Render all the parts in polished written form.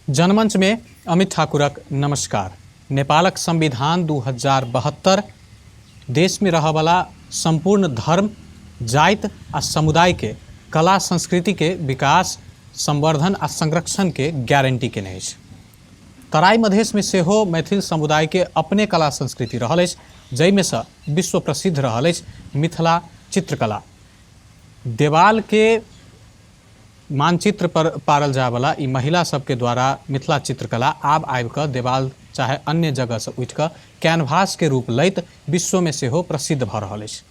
जनमंच में अमित ठाकुरक नमस्कार। नेपालक संविधान 2072 देश में रहऽवला संपूर्ण धर्म, जाति आ समुदाय के कला संस्कृति के विकास, संवर्धन आ संरक्षण के गारंटी केने अछि। तराई मधेश में सेहो मैथिल समुदाय के अपने कला संस्कृति रहल अछि, जाहिमे सँ विश्व प्रसिद्ध रहल अछि मिथिला चित्रकला। देवाल के मानचित्र पर पारल जायवला ई महिला सबके द्वारा मिथिला चित्रकला आब आबि कऽ देवाल चाहे अन्य जगहसँ उठि कऽ कैनवासके रूप लैत विश्वमे सेहो प्रसिद्ध भऽ रहल अछि।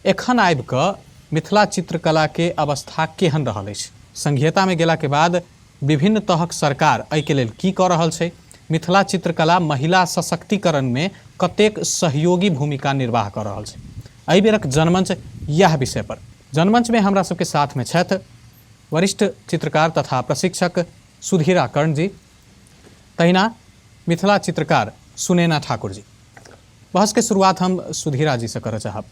एखन आबि कऽ मिथिला चित्रकलाके अवस्था केहन रहल अछि? संघीयतामे गेलाके बाद विभिन्न तहक सरकार एहिके लेल की कऽ रहल छै? मिथिला चित्रकला महिला सशक्तिकरणमे कतेक सहयोगी भूमिका निर्वाह कऽ रहल छै? एहि बेरक जनमंच इएह विषय पर। जनमंचमे हमरा सबके साथमे छथि वरिष्ठ चित्रकार तथा प्रशिक्षक सुधीरा कर्ण जी, तहिना मिथिला चित्रकार सुनैना ठाकुर जी। बहसके शुरुआत हम सुधीरा जी से करऽ चाहब।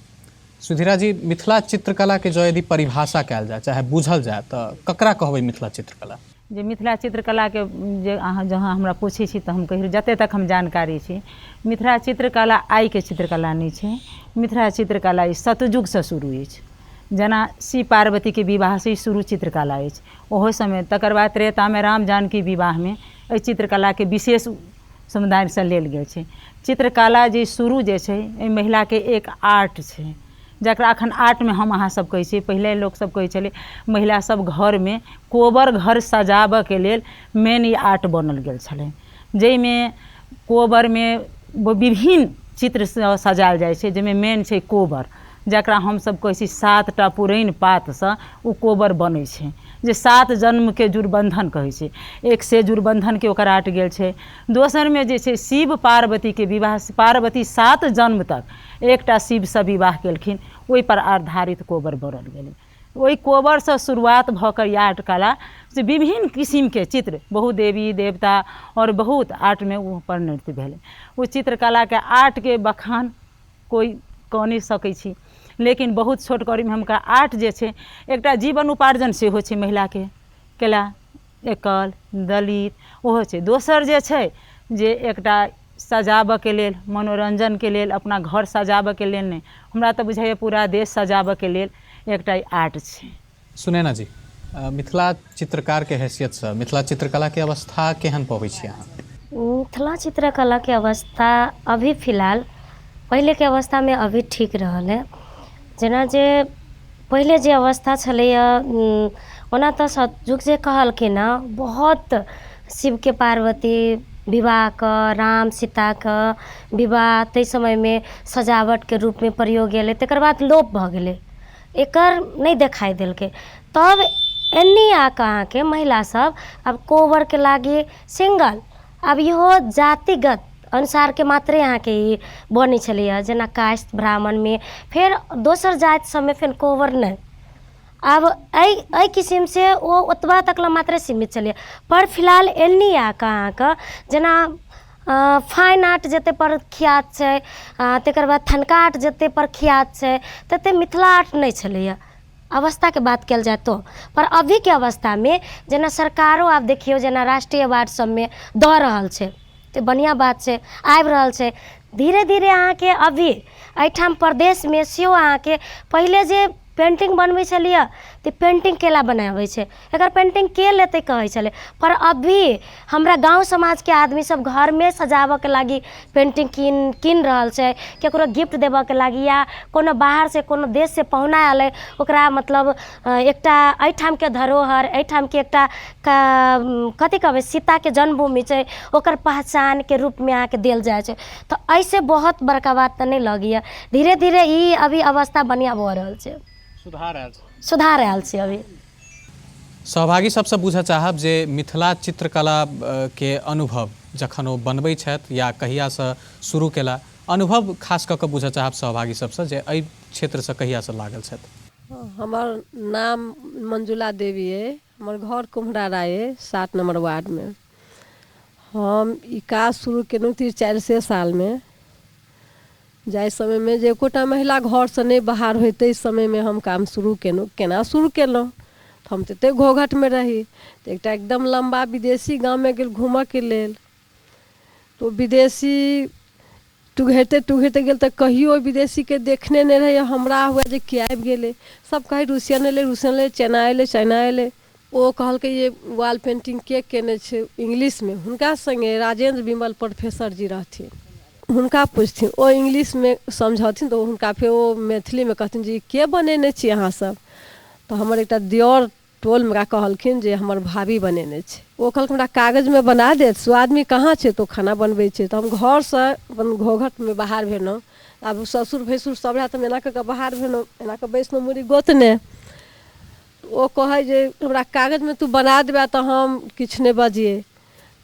सुधीरा जी, मिथिला चित्रकला के जँ यदि परिभाषा कयल जाय चाहे बुझल जाय तऽ ककरा कहबै मिथिला चित्रकला? जे मिथिला चित्रकलाके जे अहाँ जहाँ हमरा पूछै छी तऽ हम कहि जतेक तक हम जानकारी छी, मिथिला चित्रकला आइके चित्रकला नहि छै। मिथिला चित्रकला ई सतयुगसँ शुरू अछि। जेना शिव पार्वतीके विवाहसँ ई शुरू चित्रकला अछि। ओहो समय तकर बाद त्रेतामे राम जानकी विवाहमे एहि चित्रकलाके विशेष समुदायसँ लेल गेल छै। चित्रकला जे शुरू जे छै, एहि महिलाके एक आर्ट छै, जकरा एखन आर्टमे हम अहाँ सब कहै छियै। पहिले लोकसब कहै छलै महिला सब घरमे कोबर घर सजाबऽके लेल मेन ई आर्ट बनल गेल छलै, जाहिमे कोबरमे विभिन्न चित्रसँ सजायल जाइ छै, जाहिमे मेन छै कोबर, जकरा हमसब कहै छी 7टा पुरैन पातसँ ओ कोबर बनै छै, जे 7 जन्मके जुड़बन्धन कहै छै। एक से जुड़बन्धनके ओकर आर्ट गेल छै। दोसरमे जे छै शिव पार्वतीके विवाह, पार्वती 7 जन्म तक एकटा शिवसँ विवाह केलखिन, ओहिपर आधारित कोबर बनल गेलै। ओहि कोबरसँ शुरुआत भऽ कऽ ई आर्ट कला से विभिन्न किसिमके चित्र, बहुत देवी देवता आओर बहुत आर्टमे ओ परिणति भेलै। ओ चित्रकलाके आर्टके बखान कोइ कऽ नहि सकै छी, लेकिन बहुत छोट करीमे हुनका आर्ट जे छै एकटा जीवन उपार्जन सेहो छै महिलाके कला, एकल दलित ओहो छै। दोसर जे छै जे एकटा सजाबऽके लेल, मनोरञ्जनके लेल, अपना घर सजाबऽके लेल नहि, हमरा तऽ बुझाइए पूरा देश सजाबऽके लेल एकटा ई आर्ट छै। सुनैना जी, मिथिला चित्रकारके हैसियतसँ मिथिला चित्रकलाके अवस्था केहन पबै छी अहाँ? मिथिला चित्रकलाके अवस्था अभी फिलहाल पहिलेके अवस्थामे अभी ठीक रहल हँ। जेना जे पहिले जे अवस्था छलैए, ओना तऽ सतयुग जे कहलखिन हँ, बहुत शिवके पार्वती विवाहके, राम सीताके विवाह ताहि समयमे सजावटके रूपमे प्रयोग एलै। तकर बाद लोप भऽ गेलै, एकर नहि देखाइ देलकै। तब एन्नी आकऽ अहाँके महिला सब आब कोबरके लागि सिंगल, आब इहो जातिगत अनुसारके मात्रे अहाँके ई बनै छलैए, जेना कास्ट ब्राह्मणमे, फेर दोसर जाति सबमे फेर कोबर नहि। आब एहि एहि किसिमसँ ओ ओतबा तक लए मात्रे सीमित छलैए। पर फिलहाल एन्नी आकऽ अहाँके जेना फाइन आर्ट जतेक प्रख्यात छै, तकर बाद थनका आर्ट जतेक प्रख्यात छै, ततेक मिथिला आर्ट नहि छलैए अवस्थाके बात कयल जाय तऽ। पर अभीके अवस्थामे जेना सरकारो आब देखियौ जेना राष्ट्रीय अवार्ड सबमे दऽ रहल छै, तऽ बढ़िआँ बात छै, आबि रहल छै धीरे धीरे। अहाँके अभी एहिठाम प्रदेशमे सेहो अहाँके पहिले जे पेन्टिंग बनबै छलियै तऽ पेन्टिंग केला बनाबै छै, एकर पेन्टिंग के लेतै कहै छलै। पर अभी हमरा गाँव समाजके आदमी सब घरमे सजाबऽके लागि पेन्टिंग कीन कीन रहल छै, ककरो गिफ्ट देबऽके लागि या कोनो बाहरसँ कोनो देशसँ पहुना अयलै, ओकरा मतलब एकटा एहिठामके धरोहर, एहिठामके एकटा कथी कहबै, सीताके जन्मभूमि छै, ओकर पहचानके रूपमे अहाँके देल जाइ छै। तऽ एहिसँ बहुत बड़का बात तऽ नहि लगैए। धीरे धीरे ई अभी अवस्था बढ़िआँ भऽ रहल छै, सुधार आयल छै, सुधार आयल छै अभी। सहभागी सबसँ बुझऽ चाहब जे मिथिला चित्रकला के अनुभव जखन ओ बनबै छथि या कहियासँ शुरू केला, अनुभव खास कऽ कऽ बुझऽ चाहब सहभागी सबसँ जे एहि क्षेत्रसँ कहियासँ लागल छथि। हमर नाम मंजुला देवी अइ, हमर घर कुम्हरा राय अइ, 7 नम्बर वार्डमे। हम ई काज शुरू केलहुँ 43 सालमे, जाहि समयमे जे एकोटा महिला घरसँ नहि बाहर होय, ताहि समयमे हम काम शुरू केलहुँ। केना शुरू केलहुँ? तऽ हम तऽ एतेक घोघटमे रही। तऽ एकटा एकदम लम्बा विदेशी गाममे गेल घूमऽके लेल, तऽ ओ विदेशी टुघैरते टुघैरते गेल तऽ कहियो ओहि विदेशीके देखने नहि रहै। हमरा हुए जे के आबि गेलै, सब कहै रूसियन एलै, रूसियन एलै, चाइना एलै, चाइना एलै। ओ कहलकै ये वॉल पेन्टिंग के केने छै इंग्लिशमे। हुनका सङ्गे राजेन्द्र विमल प्रोफेसर जी रहथिन, हुनका पुछथिन, ओ इंग्लिशमे समझौथिन तऽ हुनका फेर ओ मैथिलीमे कहथिन जे ई के बनेने छी अहाँसब। तऽ हमर एकटा दिअर टोलमे ओकरा कहलखिन जे हमर भाभी बनेने छै। ओ कहलखिन हमरा कागजमे बना देत, से आदमी कहाँ छै, तऽ ओ खाना बनबै छै। तऽ हम घरसँ अपन घोघटमे बाहर भेलहुँ। आब ससुर भैंसुर सब रहए तऽ हम एना कऽ कऽ बाहर भेलहुँ, एना कऽ बैसलहुँ मूड़ी गोतने। ओ कहै जे हमरा कागजमे तू बना देबऽ तऽ हम किछु नहि बजियै।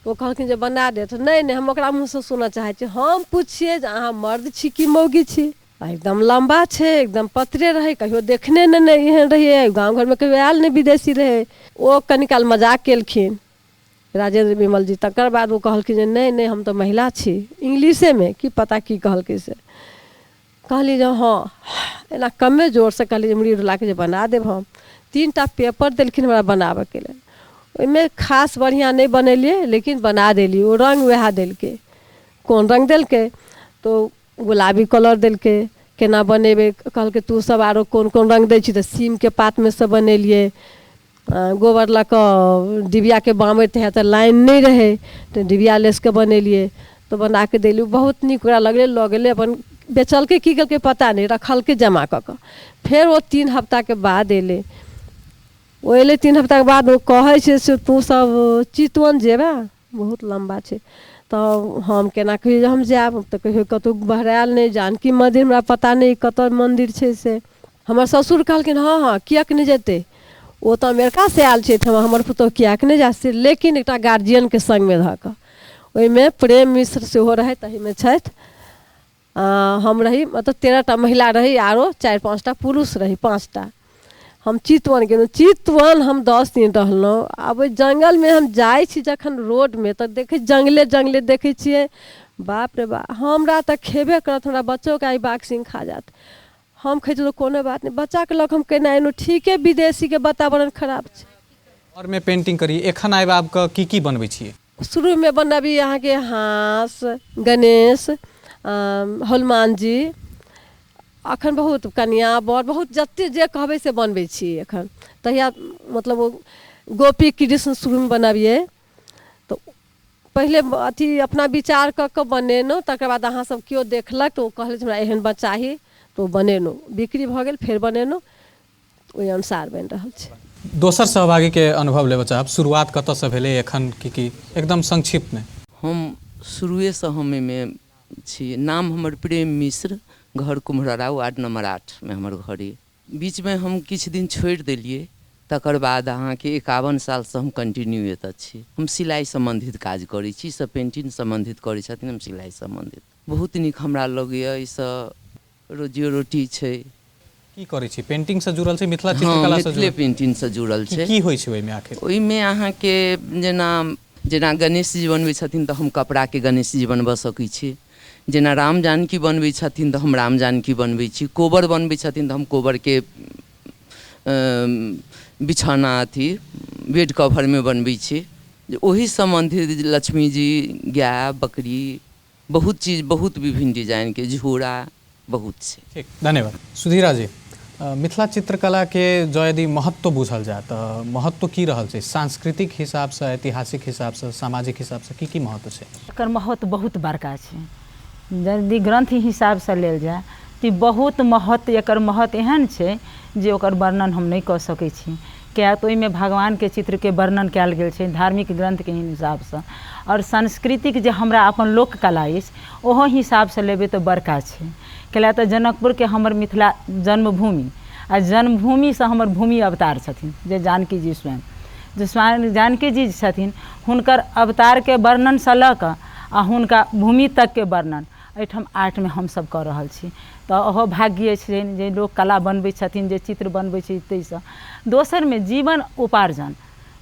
ओ कहलखिन जे बना देत। नहि नहि, हम ओकरा मुँहसँ सुनऽ चाहै छी। हम पुछियै जे अहाँ मर्द छी कि मौगी छी? आ एकदम लम्बा छै, एकदम पतरे रहै, कहियो देखने नहि एहन रहियै, गाँव घरमे कहियो आयल नहि विदेशी रहै। ओ कनी काल मजाक केलखिन राजेन्द्र विमल जी। तकर बाद ओ कहलखिन जे नहि नहि, हम तऽ महिला छी। इंग्लिशेमे की पता की कहलकै से। कहली जे हँ, एना कमे जोरसँ कहली जे मुड़ी डोलाके जे बना देब हम। 3टा पेपर देलखिन हमरा बनाबऽके लेल, ओहिमे खास बढ़िआँ नहि बनेलियै लेकिन बना देलियै। ओ रङ्ग वएह देलकै, कोन रङ्ग देलकै तऽ गुलाबी कलर देलकै। केना बनेबै कहलकै तू सब आरो कोन कोन रङ्ग दै छी, तऽ सीमके पातमे सँ बनेलियै। गोबर लऽ कऽ डिबियाके बामैत रहै तऽ लाइन नहि रहै, तऽ डिबिया लेसिकऽ बनेलियै। तऽ बनाकऽ देलियै, बहुत नीक ओकरा लगलै, लऽ गेलै अपन, बेचलकै की केलकै पता नहि, रखलकै जमा कऽ कऽ। फेर ओ 3 हफ्ताके बाद एलै, ओ एलै 3 हफ्ताके बाद। ओ कहै छै से तू सब चितवन जेबे, बहुत लम्बा छै। तऽ हम केना कहियै जे हम जायब, तऽ कहियो कतहु बहरायल नहि। जानकी मन्दिर हमरा पता नहि कतऽ मन्दिर छै से। हमर ससुर कहलखिन हँ हँ किएक नहि जेतै, ओ तऽ अमेरिकासँ आयल छै एहिठमा, हमर पुतहु किएक नहि जायत से। लेकिन एकटा गार्जियनके सङ्गमे धऽ कऽ, ओहिमे प्रेम मिश्र सेहो रहथि, ताहिमे छथि, हम रही, मतलब 13टा महिला रही, आरो 4-5टा पुरुष रही, 5टा। हम चितवन गेलहुँ, चितवन हम 10 दिन रहलहुँ। आब ओहि जङ्गलमे हम जाइ छी जखन रोडमे तऽ देखै जङ्गले जङ्गले देखै छियै, बाप रे बाप, हमरा तऽ खेबे करत, हमरा बच्चोके आइ बाघ सिंह खा जायत। हम खैतहुँ तऽ कोनो बात नहि, बच्चाके लऽ कऽ हम केना एलहुँ? ठीके विदेशीके वातावरण खराब छै। घरमे पेंटिंग करी, एखन आबि आबि कऽ की की बनबै छियै? शुरूमे बनबी अहाँके हाँस, गणेश, हनुमान जी, अखन बहुत कनिआ बर बहुत जते जे कहबै से बनबै छी एखन। तहिया मतलब ओ गोपी कृष्ण शुरूमे बनबियै, तऽ पहिले अथी अपना विचार कऽ कऽ बनेलहुँ। तकर बाद अहाँ सब केओ देखलक तऽ ओ कहलक हमरा एहन चाही, तऽ ओ बनेलहुँ, बिक्री भऽ गेल, फेर बनेलहुँ, ओहि अनुसार बनि रहल छै। दोसर सहभागीके अनुभव लेबऽ चाहब, शुरुआत कतऽसँ भेलै, एखन की की, एकदम संक्षिप्तमे। हम शुरुएसँ हम एहिमे छी। नाम हमर प्रेम मिश्र, घर कुम्हरौरा, वार्ड नम्बर 8मे हमर घर अइ। बीचमे हम किछु दिन छोड़ि देलियै, तकर बाद अहाँके 51 सालसँ हम कंटिन्यू एतऽ छी। हम सिलाइ सम्बन्धित काज करै छी, सब पेन्टिंग सम्बन्धित करै छथिन, हम सिलाइ सम्बन्धित। बहुत नीक हमरा लगैए, एहिसँ रोजियो रोटी छै। की करै छी? पेंटिंग से जुड़ल छै, मिथिला चित्रकला से? मिथिले पेंटिंग से जुड़ल छै। की होइ छै ओहिमे आखिर? ओहिमे अहाँके जेना जेना गणेश जी बनबै छथिन तऽ हम कपड़ाके गणेश जी बनबऽ सकै छी, जेना राम जानकी बनबै छथिन तऽ हम राम जानकी बनबै छी, कोबर बनबै छथिन तऽ हम कोबरके बिछौना अथी बेड कवरमे बनबै छी। ओहि सम्बन्धित लक्ष्मी जी, गाय, बकरी, बहुत चीज, बहुत विभिन्न डिजाइनके झोरा बहुत छै। ठीक, धन्यवाद सुधीरा जी। मिथिला चित्रकलाके जँ यदि महत्व बुझल जाय तऽ महत्व की रहल छै सांस्कृतिक हिसाबसँ, ऐतिहासिक हिसाबसँ, सामाजिक हिसाबसँ, की की महत्व छै? एकर महत्व बहुत बड़का छै। यदि ग्रन्थ हिसाबसँ लेल जाय तऽ बहुत महत्व, एकर महत्व एहन छै जे ओकर वर्णन हम नहि कऽ सकै छी, किएक तऽ ओहिमे भगवानके चित्रके वर्णन कयल गेल छै धार्मिक ग्रन्थके हिसाबसँ, आओर सांस्कृतिक जे हमरा अपन लोककला अछि ओहो हिसाबसँ लेबै तऽ बड़का छै। कैला तऽ जनकपुरके हमर मिथिला जन्मभूमि, आ जन्मभूमिसँ हमर भूमि अवतार छथिन जे जानकी जी स्वयं, जे स्वयं जानकी जी छथिन, हुनकर अवतारके वर्णनसँ लऽ कऽ आ हुनका भूमि तकके वर्णन एहिठाम आर्टमे हमसब कऽ रहल छी। तऽ ओहो भाग्य छै जे लोक कला बनबै छथिन, जे चित्र बनबै छै ताहिसँ। दोसरमे जीवन उपार्जन,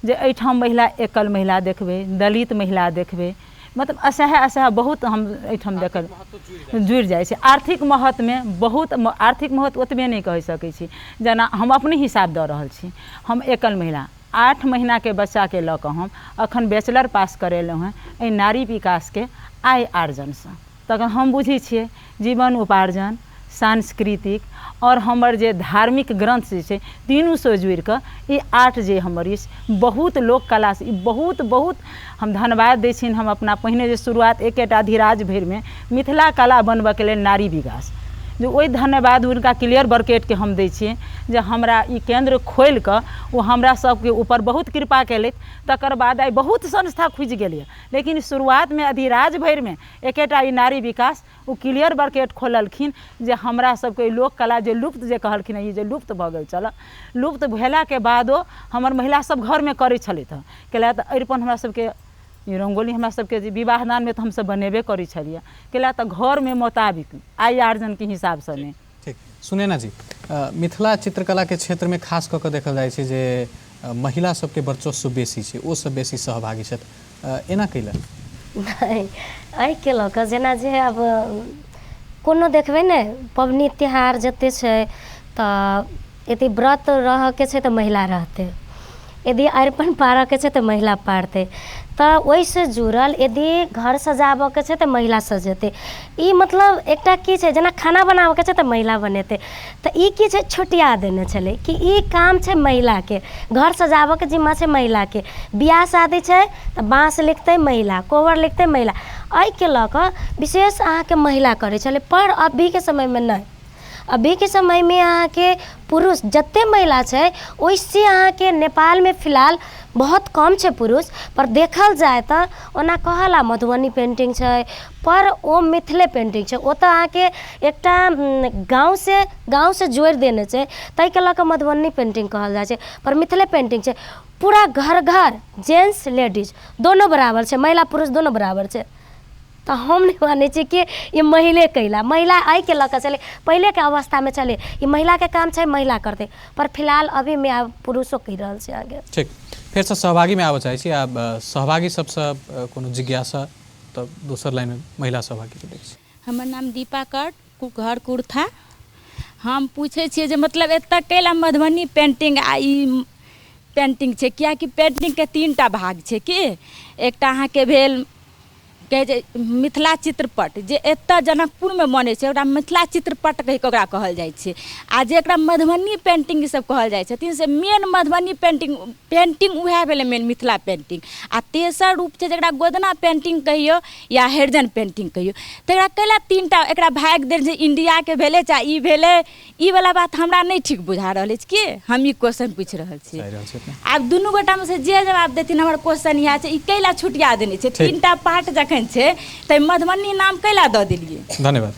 जे एहिठाम महिला, एकल महिला देखबै, दलित महिला देखबै, मतलब असह्य असह्य बहुत हम एहिठाम देखल जुड़ि जाइ छै। आर्थिक महत्वमे बहुत आर्थिक महत्व ओतबे नहि कहि सकै छी, जेना हम अपने हिसाब दऽ रहल छी। हम एकल महिला 8 महीनाके बच्चाके लऽ कऽ हम अखन बैचलर पास करेलहुँ हेँ एहि नारी विकासके आय आर्जनसँ। तखन हम बुझै छियै जीवन उपार्जन, सांस्कृतिक आओर हमर जे धार्मिक ग्रन्थ जे छै तीनूसँ जुड़िकऽ ई आर्ट जे हमर अछि बहुत लोक कलासँ ई बहुत बहुत हम धन्यवाद दै छियनि। हम अपना पहिने जे शुरुआत एकेटा अधिराज भरिमे मिथिला कला बनबऽके लेल नारी विकास जे ओहि धन्यवाद हुनका क्लियर बर्केटके हम दै छियै जे हमरा ई केन्द्र खोलिकऽ ओ हमरा सबके ऊपर बहुत कृपा केलथि। तकर बाद आइ बहुत संस्था खुजि गेल यऽ, लेकिन शुरुआतमे अधिराज भरिमे एकेटा ई नारी विकास ओ क्लियर बर्केट खोललखिन जे हमरा सबके लोक कला जे लुप्त जे कहलखिन ई जे लुप्त भऽ गेल छल, लुप्त भेलाके बादो हमर महिला सब घरमे करै छलथि हँ। कैला तऽ अरिपन हमरा सबके रङ्गोली हमरा सबके जे विवाह दानमे तऽ हमसब बनेबे करै छलियै, कैला तऽ घरमे मोताबिक आय आर्जनके हिसाबसँ नहि। ठीक, सुनैना जी, मिथिला चित्रकलाके क्षेत्रमे खास कऽ कऽ देखल जाइ छै जे महिला सबके वर्चस्व बेसी छै, ओ सब बेसी सहभागी छथि, एना कैला? नहि, एहिके लऽ कऽ जेना जे आब कोनो देखबै ने पबनी तिहार जते छै तऽ यदि व्रत रहऽके छै तऽ महिला रहतै, यदि अरिपन पारऽके छै तऽ महिला पारतै, तऽ ओहिसँ जुड़ल यदि घर सजाबऽके छै तऽ महिला सजेतै। ई मतलब एकटा की छै जेना खाना बनाबऽके छै तऽ महिला बनेतै, तऽ ई की छै छुटिया देने छलै कि ई काम छै महिलाके, घर सजाबऽके जिम्मा छै महिलाके, बियाह शादी छै तऽ बाँस लिखतै महिला, कोबर लिखतै महिला। एहिके लऽ कऽ विशेष अहाँके महिला करै छलै, पर अभीके समयमे नहि। अभीके समयमे अहाँके पुरुष जते महिला छै ओहिसँ अहाँके नेपालमे फिलहाल बहुत कम छै पुरुष, पर देखल जाय तऽ ओना कहला मधुबनी पेन्टिंग छै पर ओ मिथिले पेन्टिंग छै, ओ तऽ अहाँके एकटा गाँवसँ जोड़ि देने छै ताहिके लऽ कऽ मधुबनी पेन्टिंग कहल जाइ छै, पर मिथिले पेन्टिंग छै। पूरा घर घर जेंट्स लेडीज दोनो बराबर छै, महिला पुरुष दोनो बराबर छै। तऽ हम नहि मानै छियै कि ई मैले कैला, महिला एहिके लऽ कऽ छलै पहिलेके अवस्थामे छलै ई महिलाके काम छै महिला करतै, पर फिलहाल अभीमे आब पुरुषो कहि रहल छै आगे। ठीक, फेरसँ सहभागीमे आबऽ चाहै छी। आब सहभागी सबसँ कोनो जिज्ञासा तऽ दोसर लाइनमे महिला सहभागीके दै छी। हमर नाम दीपा कर, घर कुर्था। हम पूछै छियै जे मतलब एतऽ कैला मधुबनी पेन्टिंग आ ई पेन्टिंग छै, किएकि पेन्टिंगके 3टा भाग छै कि एकटा अहाँके भेल कहै छै मिथिला चित्रपट जे एतऽ जनकपुरमे बनै छै ओकरा मिथिला चित्रपट कहिकऽ ओकरा कहल जाइ छै, आ जे एकरा मधुबनी पेन्टिंग ईसब कहल जाइ छथिन से मेन मधुबनी पेन्टिंग पेन्टिंग उएह भेलै मेन मिथिला पेन्टिंग। आ तेसर रूप छै जकरा गोदना पेन्टिंग कहियौ या हरिजन पेन्टिंग कहियौ, तऽ एकरा कैला 3टा एकरा भागि देल जे इण्डियाके भेलै चाहे ई भेलै, ई वला बात हमरा नहि ठीक बुझा रहल अछि कि हम ई क्वेश्चन पूछि रहल छी। चाहि रहल छी अपने। आब दुनू गोटामे से जे जवाब देथिन हमर क्वेश्चन इएह छै, ई कैला छुटिया देने छै? ठीक। 3टा पार्ट जखन छै तऽ मधुबनी नाम कैला दऽ देलियै? धन्यवाद।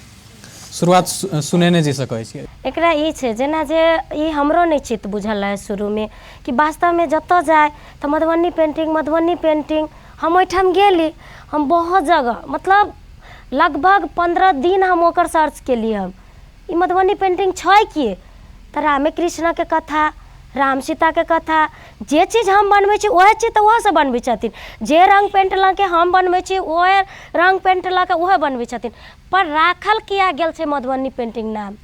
शुरुआत सुनेने जी से कहै छियै। एकरा ई छै जेना जे ई हमरो नहि चित्त बुझल रहै शुरूमे कि वास्तवमे जतऽ जाय तऽ मधुबनी पेन्टिंग मधुबनी पेन्टिंग। हम ओहिठाम गेली, हम बहुत जगह मतलब लगभग 15 दिन हम ओकर सर्च केली हम ई मधुबनी पेन्टिंग छै की, तऽ रामे कृष्णके कथा, राम सीताके कथा, जे चीज हम बनबै छी ओहे चीज तऽ ओहो सब बनबै छथिन, जे रङ्ग पेंट लऽ के हम बनबै छी ओहे रङ्ग पेंट लऽ के ओहो बनबै छथिन, पर राखल किया गेल छै मधुबनी पेन्टिंग नाम?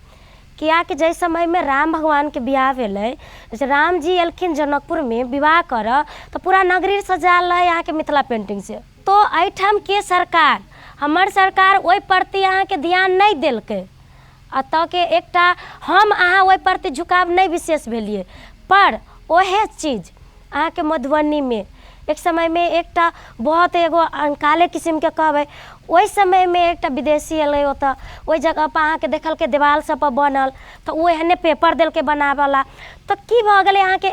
किएकि जाहि समयमे राम भगवानके बियाह भेलै, जे रामजी एलखिन जनकपुरमे विवाह करऽ तऽ पूरा नगरी सजायल रहै अहाँके मिथिला पेन्टिंगसँ। तो एहिठामके सरकार, हमर सरकार ओहि प्रति अहाँके ध्यान नहि देलकै। एतऽके एकटा हम अहाँ ओहि प्रति झुकाव नहि विशेष भेलियै, पर ओहे चीज अहाँके मधुबनीमे एक समयमे एकटा बहुत एगो अनकाले किसिमके कहबै, ओहि समयमे एकटा विदेशी एलै ओतऽ, ओहि जगहपर अहाँके देखलकै देवाल सबपर बनल तऽ ओ एहने पेपर देलकै बनाबऽला, तऽ की भऽ गेलै अहाँके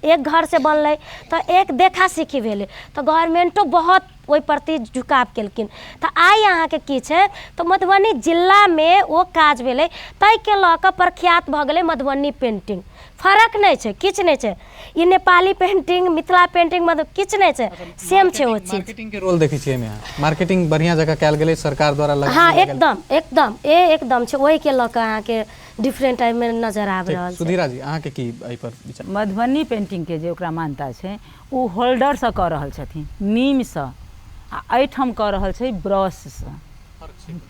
एक घरसँ बनलै तऽ एक देखा सीखी भेलै, तऽ गवर्नमेन्टो बहुत ओहि प्रति झुकाव केलखिन। तऽ आइ अहाँके की छै तऽ मधुबनी जिलामे ओ काज भेलै ताहिके लऽ कऽ प्रख्यात भऽ गेलै मधुबनी पेन्टिंग। फरक नहि छै, किछु नहि छै, ई नेपाली पेन्टिंग मिथिला पेन्टिंग मतलब किछु नहि छै, सेम छै ओ चीज। मार्केटिंग के रोल देखै छियै एहिमे अहाँ? मार्केटिंग बढ़िआँ जकाँ कयल गेलै सरकार द्वारा? हँ, एकदम एकदम एकदम छै, ओहिके लऽ कऽ अहाँके डिफरेंट एहिमे नजर आबि रहल छै। सुधीरा जी, अहाँके की एहि पर विचार? मधुबनी पेन्टिंगके जे ओकरा मान्यता छै ओ होल्डरसँ कऽ रहल छथिन, नीमसँ। आ एहिठाम कऽ रहल छै ब्रशसँ।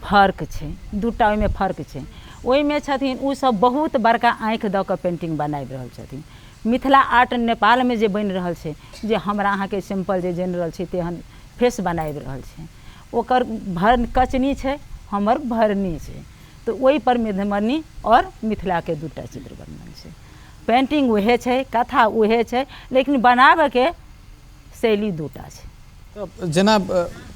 फर्क छै, दूटा ओहिमे फर्क छै। ओहिमे छथिन ओसभ बहुत बड़का आँखि दऽ कऽ पेन्टिंग बनाबि रहल छथिन। मिथिला आर्ट नेपालमे जे बनि रहल छै, जे हमरा अहाँके सिम्पल जे जेनरल छै तेहन फेस बनाबि रहल छै, ओकर भर कचनी छै, हमर भरनी छै। तऽ ओहिपर मधुबनी आओर मिथिलाके दूटा चित्र बनल छै। पेन्टिंग उएह छै, कथा उएह छै, लेकिन बनाबऽके शैली दूटा छै। तऽ जेना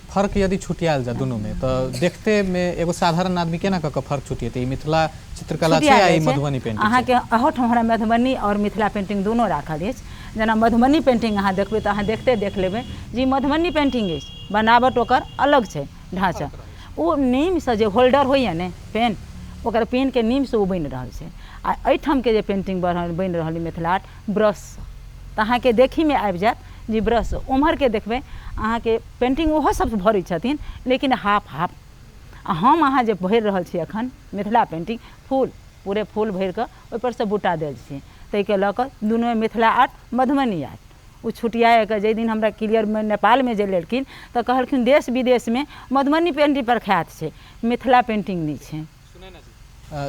फर्क यदि छुटियाल जाय दुनूमे तऽ देखतेमे एगो साधारण आदमी केना कऽ कऽ फर्क छुटिएतै, ई मिथिला चित्रकला छै या ई मधुबनी पेंटिंग? अहाँके अहूठाम हमरा मधुबनी आओर मिथिला पेंटिंग दुनू राखल अछि। जेना मधुबनी पेंटिंग अहाँ देखबै तऽ अहाँ देखते देख लेबै जे ई मधुबनी पेंटिंग अछि, बनावट ओकर अलग छै, ढाँचा ओ नीमसँ जे होल्डर होइए ने पेन, ओकर पेनके नीमसँ ओ बनि रहल छै। आ एहिठामके जे पेंटिंग बनि रहल अइ मिथिला आर्ट ब्रशसँ, तऽ अहाँके देखीमे आबि जायत जे ब्रश। ओम्हरके देखबै अहाँके पेन्टिंग ओहो सब भरै छथिन, लेकिन हाफ हाफ। आ हम अहाँ जे भरि रहल छी एखन मिथिला पेन्टिंग, फूल पूरे फूल भरिकऽ ओहिपरसँ बूटा देल छी, ताहिके लऽ कऽ दुनूमे मिथिला आर्ट मधुबनी आर्ट ओ छुटियाके जाहि दिन हमरा क्लियर नेपालमे जे लेलखिन तऽ कहलखिन देश विदेशमे मधुबनी पेन्टिंग प्रख्यात छै, मिथिला पेन्टिंग नहि छै।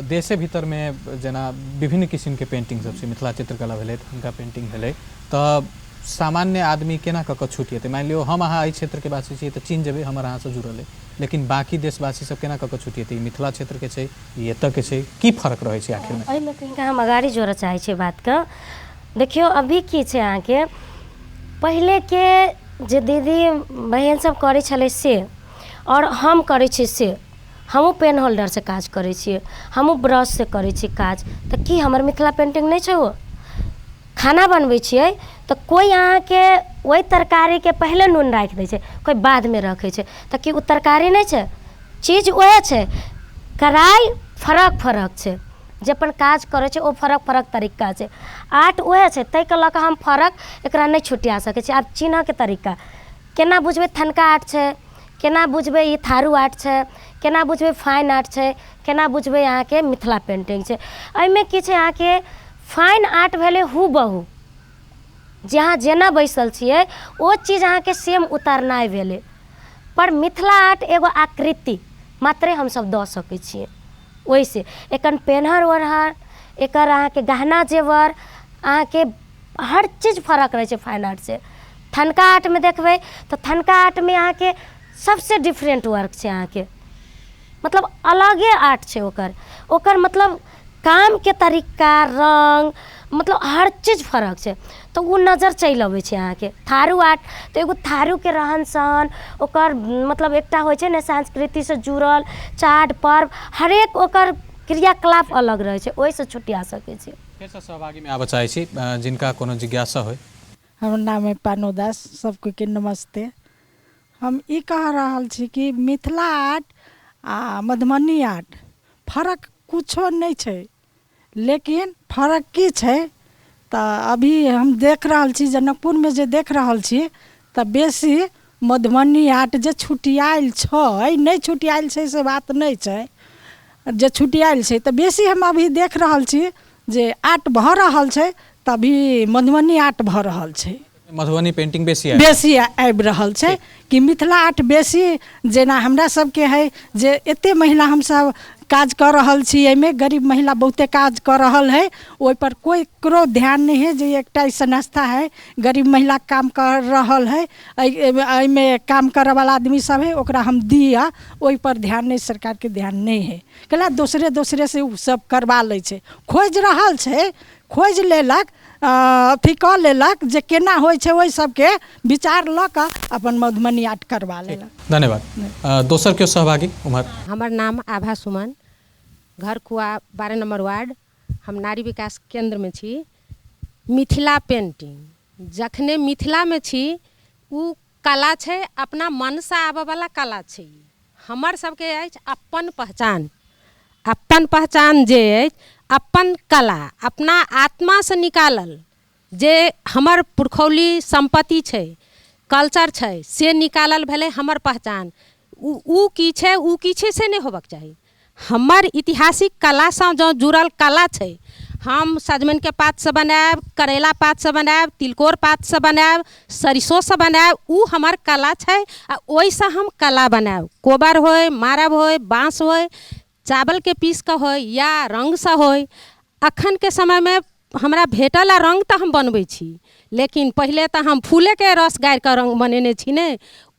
देशे भीतरमे जेना विभिन्न किसिमके पेन्टिंग सब छै, मिथिला चित्रकला भेलै, हुनका पेन्टिंग भेलै, तऽ सामान्य आदमी केना कऽ कऽ छुटिएतै? मानि लियौ हम अहाँ एहि क्षेत्रके वासी छियै तऽ चिन्ह जेबै, हमर अहाँसँ जुड़ल अइ, लेकिन बाँकी देशवासी सब केना कऽ कऽ छुटिएतै ई मिथिला क्षेत्रके छै, ई एतऽके छै, की फर्क रहै छै आखिरमे? एहिमे कनिका हम अगाड़ी जोड़ऽ चाहै छियै बातके। देखियौ अभी की छै अहाँके, पहिलेके जे दीदी बहिन सब करै छलै से आओर हम करै छियै से, हमहूँ पेन होल्डरसँ काज करै छियै, हमहूँ ब्रशसँ करै छियै काज, तऽ की हमर मिथिला पेन्टिंग नहि छै? ओ खाना बनबै छियै तऽ कोइ अहाँके ओहि तरकारीके पहिले नून राखि दै छै, कोइ बादमे रखै छै, तऽ की ओ तरकारी नहि छै? चीज उएह छै, कड़ाही फरक फरक छै, जे अपन काज करै छै ओ फरक फरक तरीका छै, आर्ट उएह छै। ताहिके लऽ कऽ हम फरक एकरा नहि छुटिया सकै छी। आब चिन्हऽके तरीका केना बुझबै थनका आर्ट छै, केना बुझबै ई थारू आर्ट छै, केना बुझबै फाइन आर्ट छै, केना बुझबै अहाँके मिथिला पेन्टिंग छै? एहिमे की छै अहाँके, फाइन आर्ट भेलै हूबहू जे अहाँ जेना बैसल छियै ओ चीज अहाँके सेम उतारनाइ भेलै, पर मिथिला आर्ट एगो आकृति मात्रे हमसब दऽ सकै छियै। ओहिसँ एखन पेन्हर ओढ़र, एकर अहाँके गहना जेवर, अहाँके हर चीज फरक रहै छै फाइन आर्टसँ। थनका आर्टमे देखबै तऽ थनका आर्टमे अहाँके सबसँ डिफरेन्ट वर्क छै, अहाँके मतलब अलगे आर्ट छै ओकर, ओकर मतलब कामके तरीका, रङ्ग, मतलब हर चीज फरक छै, तऽ ओ नजर चलि अबै छै अहाँके। थारू आर्ट तऽ एगो थारूके रहन सहन ओकर मतलब एकटा होइ छै ने संस्कृतिसँ जुड़ल चाड पर्व, हरेक ओकर क्रियाकलाप अलग रहै छै, ओहिसँ छुटिया सकै छै। फेरसँ सहभागीमे आबऽ चाहै छी जिनका कोनो जिज्ञासा होइ। हमर नाम है पानो दास, सबके नमस्ते। हम ई कह रहल छी कि मिथिला आर्ट आ मधुबनी आर्ट फरक कुछो नहि छै, लेकिन फरक की छै तऽ अभी हम देख रहल छी जनकपुरमे जे देख रहल छी तऽ बेसी मधुबनी आर्ट जे छुटियाएल छै, नहि छुटियाएल छै से बात नहि छै, जे छुटियाएल छै तऽ बेसी हम अभी देख रहल छी जे आर्ट भऽ रहल छै तऽ अभी मधुबनी आर्ट भऽ रहल छै, मधुबनी पेंटिंग बेसी बेसी आबि रहल छै कि मिथिला आर्ट बेसी। जेना हमरा सबके है जे एते महिला हमसब काज कऽ रहल छी, एहिमे गरीब महिला बहुते काज कऽ रहल है, ओहिपर कोइ ककरो ध्यान नहि है जे एकटा ई संस्था है, गरीब महिला काम कर रहल है, एहिमे काम करऽवला आदमी सब है, ओकरा हम दिअ, ओहिपर ध्यान नहि, सरकारके ध्यान नहि है। कैला दोसरे दोसरे से ओ सब करबा लै छै, खोजि रहल छै, खोजि लेलक, अथी कऽ लेलक जे केना होइ छै, ओहि सबके विचार लऽ कऽ अपन मधुबनी आर्ट करबा लेलक। धन्यवाद। दोसर केओ सहभागी उम्हर? हमर नाम आभा सुमन, घर कुआ 12 नम्बर वार्ड, हम नारी विकास केन्द्रमे छी। मिथिला पेन्टिंग जखने मिथिलामे छी ओ कला छै, अपना मनसँ आबऽवला कला छै। ई हमर सबके अछि अपन पहचान, अपन पहचान जे अछि अपन कला अपना आत्मासँ निकालल जे हमर पुरखौली सम्पत्ति छै, कल्चर छै, से निकालल भेलै हमर पहचान। ओ की छै, ओ की छै से नहि होबऽके चाही। हमर ऐतिहासिक कलासँ जँ जुड़ल कला छै, हम सजमनिके पातसँ बनायब, करैला पातसँ बनायब, तिलकोर पातसँ बनायब, सरिसोसँ बनायब। ओ हमर कला छै आ ओहिसँ हम कला बनायब। कोबर होय, मारब होय, बाँस होय, चावलके पीस कऽ होय या रङ्गसँ होय। अखनके समयमे हमरा भेटल आ रङ्ग तऽ हम बनबै छी, लेकिन पहिले तऽ हम फूलेके रस गाड़ि कऽ रङ्ग बनेने छी ने।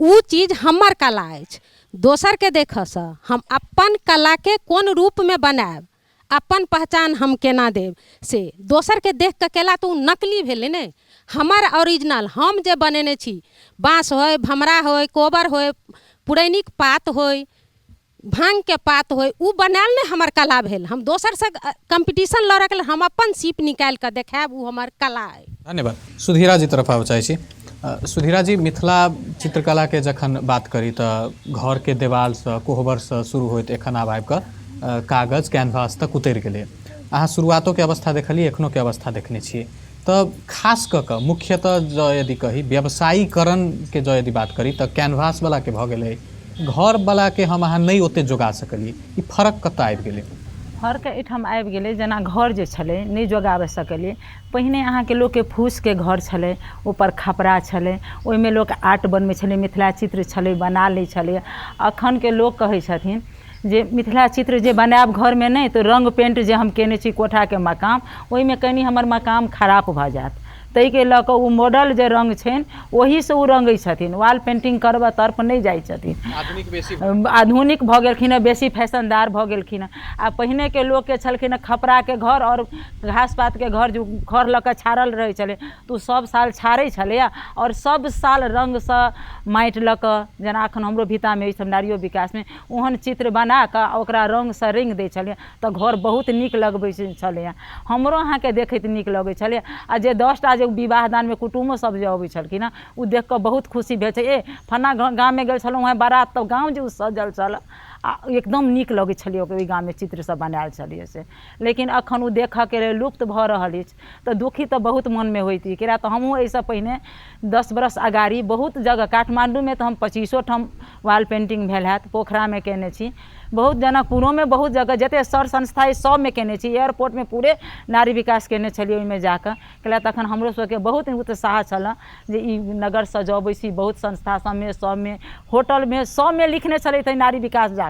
ओ चीज हमर कला अछि। दोसरके देखऽसँ हम अपन कलाके कोन रूपमे बनायब, अपन पहचान हम केना देब, से दोसरके देख कऽ केला तऽ ओ नकली भेलै ने। हमर ओरिजिनल हम जे बनेने छी, बाँस होय, भमरा होय, कोबर होय, पुरैनिक पात होय, भाँगके पात होय, ओ बनायल नहि हमर कला भेल। हम दोसरसँ कम्पीटिशन लड़ऽके लेल हम अपन सीप निकालि कऽ देखायब, ओ हमर कला अइ। धन्यवाद। सुधीरा जी तरफ आबऽ चाहै छी। सुधीरा जी, मिथिला चित्रकलाके जखन बात करी तऽ घरके देवालसँ, कोहबरसँ शुरू होइत एखन आब आबि कऽ कागज कैनवास तक उतरि गेलै। अहाँ शुरुआतोके अवस्था देखलियै, एखनोके अवस्था देखने छियै, तऽ खास कऽ कऽ मुख्यतः जँ यदि कही व्यवसायीकरणके जँ यदि बात करी तऽ कैनवासवलाके भऽ गेलै, घरवलाके हम अहाँ नहि ओतेक जोगा सकलियै। ई फरक कतऽ आबि गेलै? फर्क एहिठाम आबि गेलै, जेना घर जे छलै नहि जोगाबऽ सकलियै। पहिने अहाँके लोकके फूसके घर छलै, ऊपर खपरा छलै, ओहिमे लोक आर्ट बनबै छलै, मिथिला चित्र छलै बना लै छलै। अखनके लोक कहै छथिन जे मिथिला चित्र जे बनायब घरमे नहि तऽ रङ्ग पेंट जे हम कयने छी कोठाके मकान, ओहिमे कनि हमर मकान खराब भऽ जायत। ताहिके लऽ कऽ ओ मॉडल जे रङ्ग छनि ओहीसँ ओ रङ्गै छथिन, वॉल पेन्टिंग करबऽ तरफ नहि जाइ छथिन। आधुनिक बेसी आधुनिक भऽ गेलखिन हँ, बेसी फैशनदार भऽ गेलखिन हँ। आ पहिनेके लोकके छलखिन हँ खपराके घर आओर घास पातके घर, जे खर लऽ कऽ छाड़ल रहै छलै तऽ ओ सब साल छाड़ै छलैए आओर सब साल रङ्गसँ माटि लऽ कऽ, जेना एखन हमरो भितामे अछि नारियो विकासमे, ओहन चित्र बनाकऽ आ ओकरा रङ्गसँ रङ्गि दै छलियै तऽ घर बहुत नीक लगबै छलैए। हमरो अहाँके देखैत नीक लगै छलैए आ जे 10टा जे विवाह दानमे कुटुमो सब जे अबै छलखिन हँ, ओ देख कऽ बहुत खुशी भेल छै, ए फन्ना गाममे गेल छलहुँ हेँ बारात, तऽ गाम जे ओ सजल छल आ एकदम नीक लगै छलै ओहि गाममे चित्र सब बनायल छलैए से। लेकिन एखन ओ देखऽके लेल लुप्त भऽ रहल अछि तऽ दुखी तऽ बहुत मोनमे होइत अछि। किएक तऽ हमहूँ एहिसँ पहिने 10 बरस अगाड़ी बहुत जगह काठमाण्डूमे तऽ हम 25 ठाम वॉल पेन्टिंग भेल हैत, पोखरामे कयने छी, बहुत जनकपुरोमे, बहुत जगह जतेक सर संस्था अछि सबमे कयने छी। एयरपोर्टमे पूरे नारी विकास कयने छलियै ओहिमे जाकऽ। कैला तखन हमरो सबके बहुत उत्साह छलऽ जे ई नगर सजबै छी, बहुत संस्था सबमे, सबमे होटलमे सबमे लिखने छलथि नारी विकास जाकऽ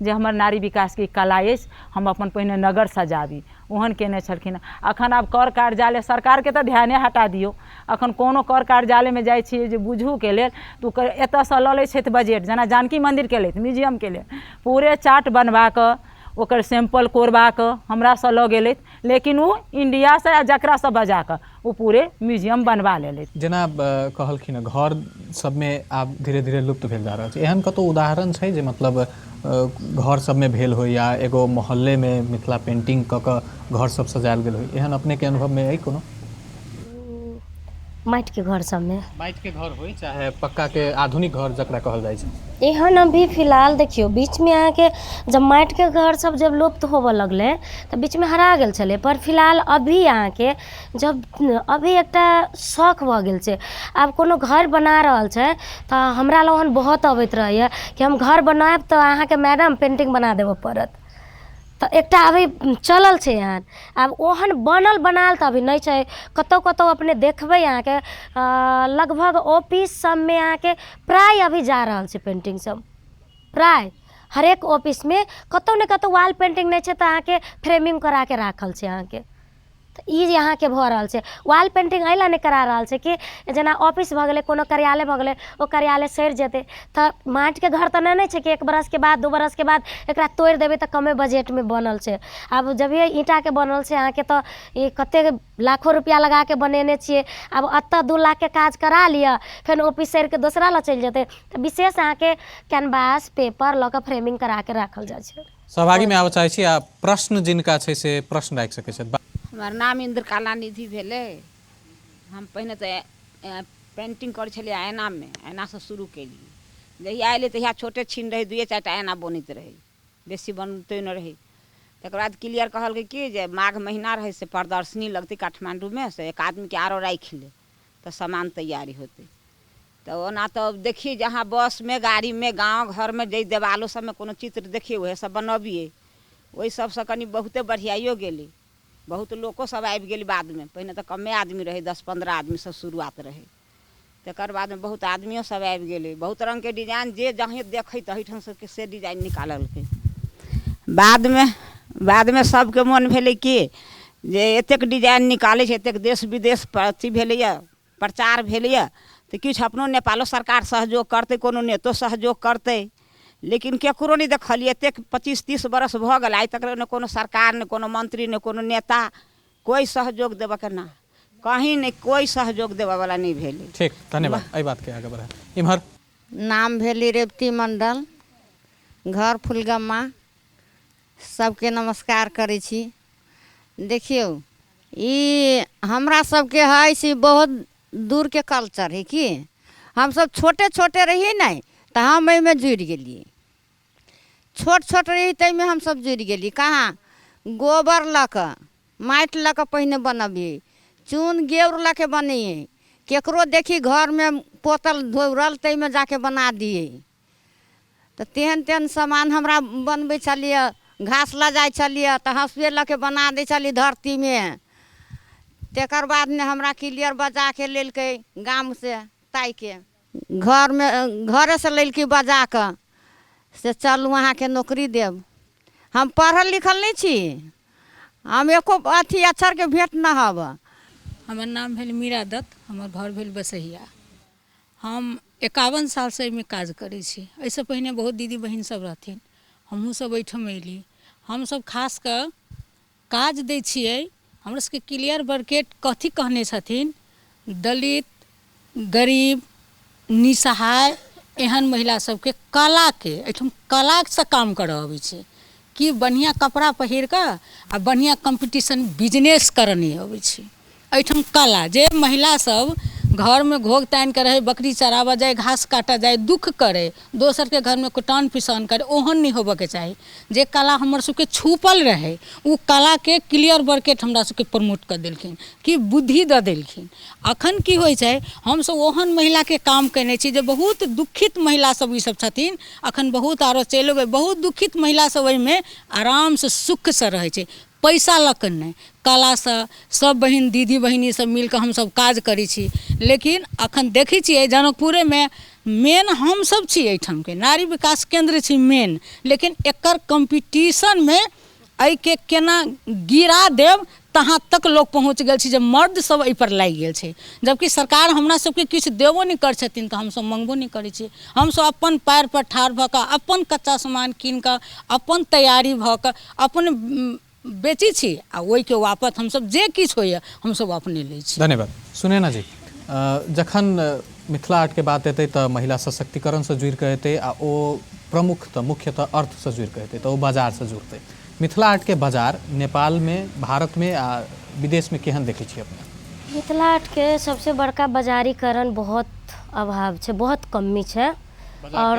जे हमर नारी विकासके कला अछि, हम अपन पहिने नगर सजाबी, ओहन कयने छलखिन। अखन आब कर कार्यालय सरकारके तऽ ध्याने हटा दियौ। अखन कोनो कर कार्यालयमे जाइ छियै जे बुझूके लेल तऽ ओ एतऽसँ लऽ लै छथि बजट, जेना जानकी मन्दिरके लैत म्यूजियमके लेल पूरे चार्ट बनबा कऽ ओकर सैंपल कोरबा कऽ हमरासँ लऽ गेलथि, लेकिन ओ इण्डियासँ या जकरासँ बजा कऽ ओ पूरे म्यूजियम बनबा लेलथि। जेना कहलखिन घर सबमे आब धीरे धीरे लुप्त भेल जा रहल छै, एहन कतहु उदाहरण छै जे मतलब घर सबमे भेल होइ या एगो मोहल्लेमे मिथिला पेंटिंग कऽ कऽ घर सब सजायल गेल होइ, एहन अपनेके अनुभवमे अइ कोनो? माटिके घर सबमे, माटिके घर होइ चाहे पक्काके आधुनिक घर जकरा कहल जाइ छै, एहन अभी फिलहाल देखियौ, बीचमे अहाँके जब माटिके घर सब जब लुप्त होबऽ लगलै तऽ बीचमे हरा गेल छलै, पर फिलहाल अभी अहाँके जब अभी एकटा शौक भऽ गेल छै। आब कोनो घर बना रहल छै तऽ हमरा लग ओहन बहुत अबैत रहैए कि हम घर बनायब तऽ अहाँके मैडम पेन्टिंग बना देबऽ पड़त। तऽ एकटा अभी चलल छै एहन। आब ओहन बनल बनायल तऽ अभी नहि छै, कतहु कतहु अपने देखबै अहाँके लगभग ऑफिस सबमे अहाँके प्राय अभी जा रहल छै पेन्टिंग सब। प्राय हरेक ऑफिसमे कतहु ने कतहु वॉल पेन्टिंग नहि छै तऽ अहाँके फ्रेमिंग कराके राखल छै अहाँके। तऽ ई जे अहाँके भऽ रहल छै, वॉल पेन्टिंग एहि लए नहि करा रहल छै कि जेना ऑफिस भऽ गेलै, कोनो कार्यालय भऽ गेलै, ओ कार्यालय सड़ि जेतै तऽ माटिके घर तऽ नहि ने छै कि 1 बरसके बाद 2 बरसके बाद एकरा तोड़ि देबै तऽ कमे बजटमे बनल छै। आब जभिये ईंटाके बनल छै अहाँके तऽ ई कतेक लाखो रुपैआ लगाके बनेने छियै। आब एतऽ 2 लाखके काज करा लिअ, फेर ऑफिस सड़िके दोसरा लग चलि जेतै। तऽ विशेष अहाँके कैनवास पेपर लऽ कऽ फ्रेमिंग कराके राखल जाइ छै। सहभागीमे आबऽ चाहै छी आ प्रश्न जिनका छै से प्रश्न राखि सकै छथि। हमर नाम इन्द्रकला निधि भेलै। हम पहिने तऽ पेन्टिंग करै छलियै ऐनामे, ऐनासँ शुरू केलियै। जहिया अयलै तहिया छोटे छिन रहै, 2-4 टा ऐना बनैत रहै, बेसी बनते नहि रहै। तकर बाद क्लियर कहलकै कि जे माघ महीना रहै से प्रदर्शनी लगतै काठमाण्डूमे, से एक आदमीके आरो राखि ले तऽ सामान तैयारी होतै। तऽ ओना तऽ देखियै जहाँ बसमे, गाड़ीमे, गाँव घरमे जाहि देवालो सबमे कोनो चित्र देखियै उएह सब बनबियै। ओहि सबसँ कनि बहुते बढ़िआइयो गेलै। बहुत लोको सब आबि गेल बादमे, पहिने तऽ कमे आदमी रहै, 10-15 आदमीसँ शुरुआत रहै, तकर बादमे बहुत आदमियो सब आबि गेलै। बहुत रङ्गके डिजाइन जे जहाँ देखै तहीठाम सबके से डिजाइन निकाललकै। बादमे सबके मोन भेलै कि जे एतेक डिजाइन निकालै छै, एतेक देश विदेश अथी भेलैए, प्रचार भेलैए, तऽ किछु अपनो नेपालो सरकार सहयोग करतै, कोनो नेतो सहयोग करतै। लेकिन केकरो नहि देखलियै, एतेक 25-30 बरस भऽ गेल, आइ तक ने कोनो सरकार, ने कोनो मंत्री, ने कोनो नेता कोइ सहयोग देबऽके ना, कहीं नहि कोइ सहयोग देबऽवला नहि भेलै। ठीक, धन्यवाद एहि बातके आगे बढ़ा। इम्हर नाम भेली रेवती मंडल, घर फुलगम्मा। सबके नमस्कार करै छी। देखियौ, ई हमरा सबके है से बहुत दूरके कल्चर है की हमसब छोटे छोटे रहियै ने तऽ हम एहिमे जुड़ि गेलियै। छोट छोट रही ताहिमे हमसब जुड़ि गेली। कहाँ गोबर लऽ कऽ माटि लऽ कऽ पहिने बनबियै, चून गेउर लऽ कऽ बनैयै, ककरो देखी घरमे पोतल धोरल ताहिमे जाके बना दियै। तऽ तेहन तेहन सामान हमरा बनबै छलियै। घास लऽ जाइ छलियै तऽ हँसुए लऽ कऽ बना दै छलियै धरतीमे। तकर बादमे हमरा क्लियर बजाके लेलकै गामसँ ताहिके घरमे, घरेसँ लेलकै बजा कऽ से चलू अहाँके नौकरी देब। हम पढ़ल लिखल नहि छी, हम एको अथी अक्षरके भेँट नहि हब। हमर नाम भेल मीरा दत्त, हमर घर भेल बसहिया। हम 51 सालसँ एहिमे काज करै छी। एहिसँ पहिने बहुत दीदी बहिन सब रहथिन, हमहूँ सब एहिठाम अयली। हमसब खास कऽ काज दै छियै। हमरा सबके क्लियर बर्केट कथी कहने छथिन, दलित, गरीब, निसहाय एहन महिला सबके कलाके एहिठाम कलासँ काम करऽ अबै छै कि बढ़िआँ कपड़ा पहिर कऽ आ बढ़िआँ कम्पीटिशन बिजनेस करऽ नहि अबै छै। एहिठाम कला जे महिला सब घरमे घोघ तानि कऽ रहै, बकरी चराबऽ जाइ, घास काटऽ जाइ, दुःख करै, दोसरके घरमे कुटान पिसान करै, ओहन नहि होबऽके चाही। जे कला हमर सबके छुपल रहै ओ कलाके क्लियर बर्केट हमरा सबके प्रमोट कऽ देलखिन कि बुद्धि दऽ देलखिन। अखन की होइ छै, हमसब ओहन महिलाके काम कयने छी जे बहुत दुखित महिला सब ई सब छथिन। अखन बहुत आरो चलि गेल, बहुत दुखित महिला सब ओहिमे आरामसँ सुखसँ रहै छै, पैसा लऽ कऽ नहि, कलासँ सब बहिन दीदी बहिनी सब मिलकऽ हमसब काज करै छी। लेकिन अखन देखै छियै जनकपुरेमे मेन हमसब छी, एहिठामके नारी विकास केन्द्र छी मेन, लेकिन एकर कम्पीटिशनमे एहिके केना गिरा देब तहाँ तक लोक पहुँच गेल छै जे मर्द सब एहिपर लागि गेल छै। जबकि सरकार हमरा सबके किछु देबो नहि करै छथिन तऽ हमसब मङ्गबो नहि करै छी। हमसब अपन पयरपर ठाढ़ भऽ कऽ अपन कच्चा सामान कीन कऽ अपन तैयारी भऽ कऽ अपन बेचै छी आ ओहिके वापस हमसब जे किछु होइए हमसब अपने लै छी। धन्यवाद सुनैना जी। जखन मिथिला आर्टके बात एतै तऽ महिला सशक्तिकरणसँ जुड़ि कऽ एतै आ ओ प्रमुखतः मुख्यतः अर्थसँ जुड़ि कऽ एतै, तऽ ओ बाजारसँ जुड़तै। मिथिला आर्टके बाजार नेपालमे, भारतमे आ विदेशमे केहन देखै छियै अपने? मिथिला आर्टके सबसँ बड़का बाजारीकरण बहुत अभाव छै, बहुत कमी छै और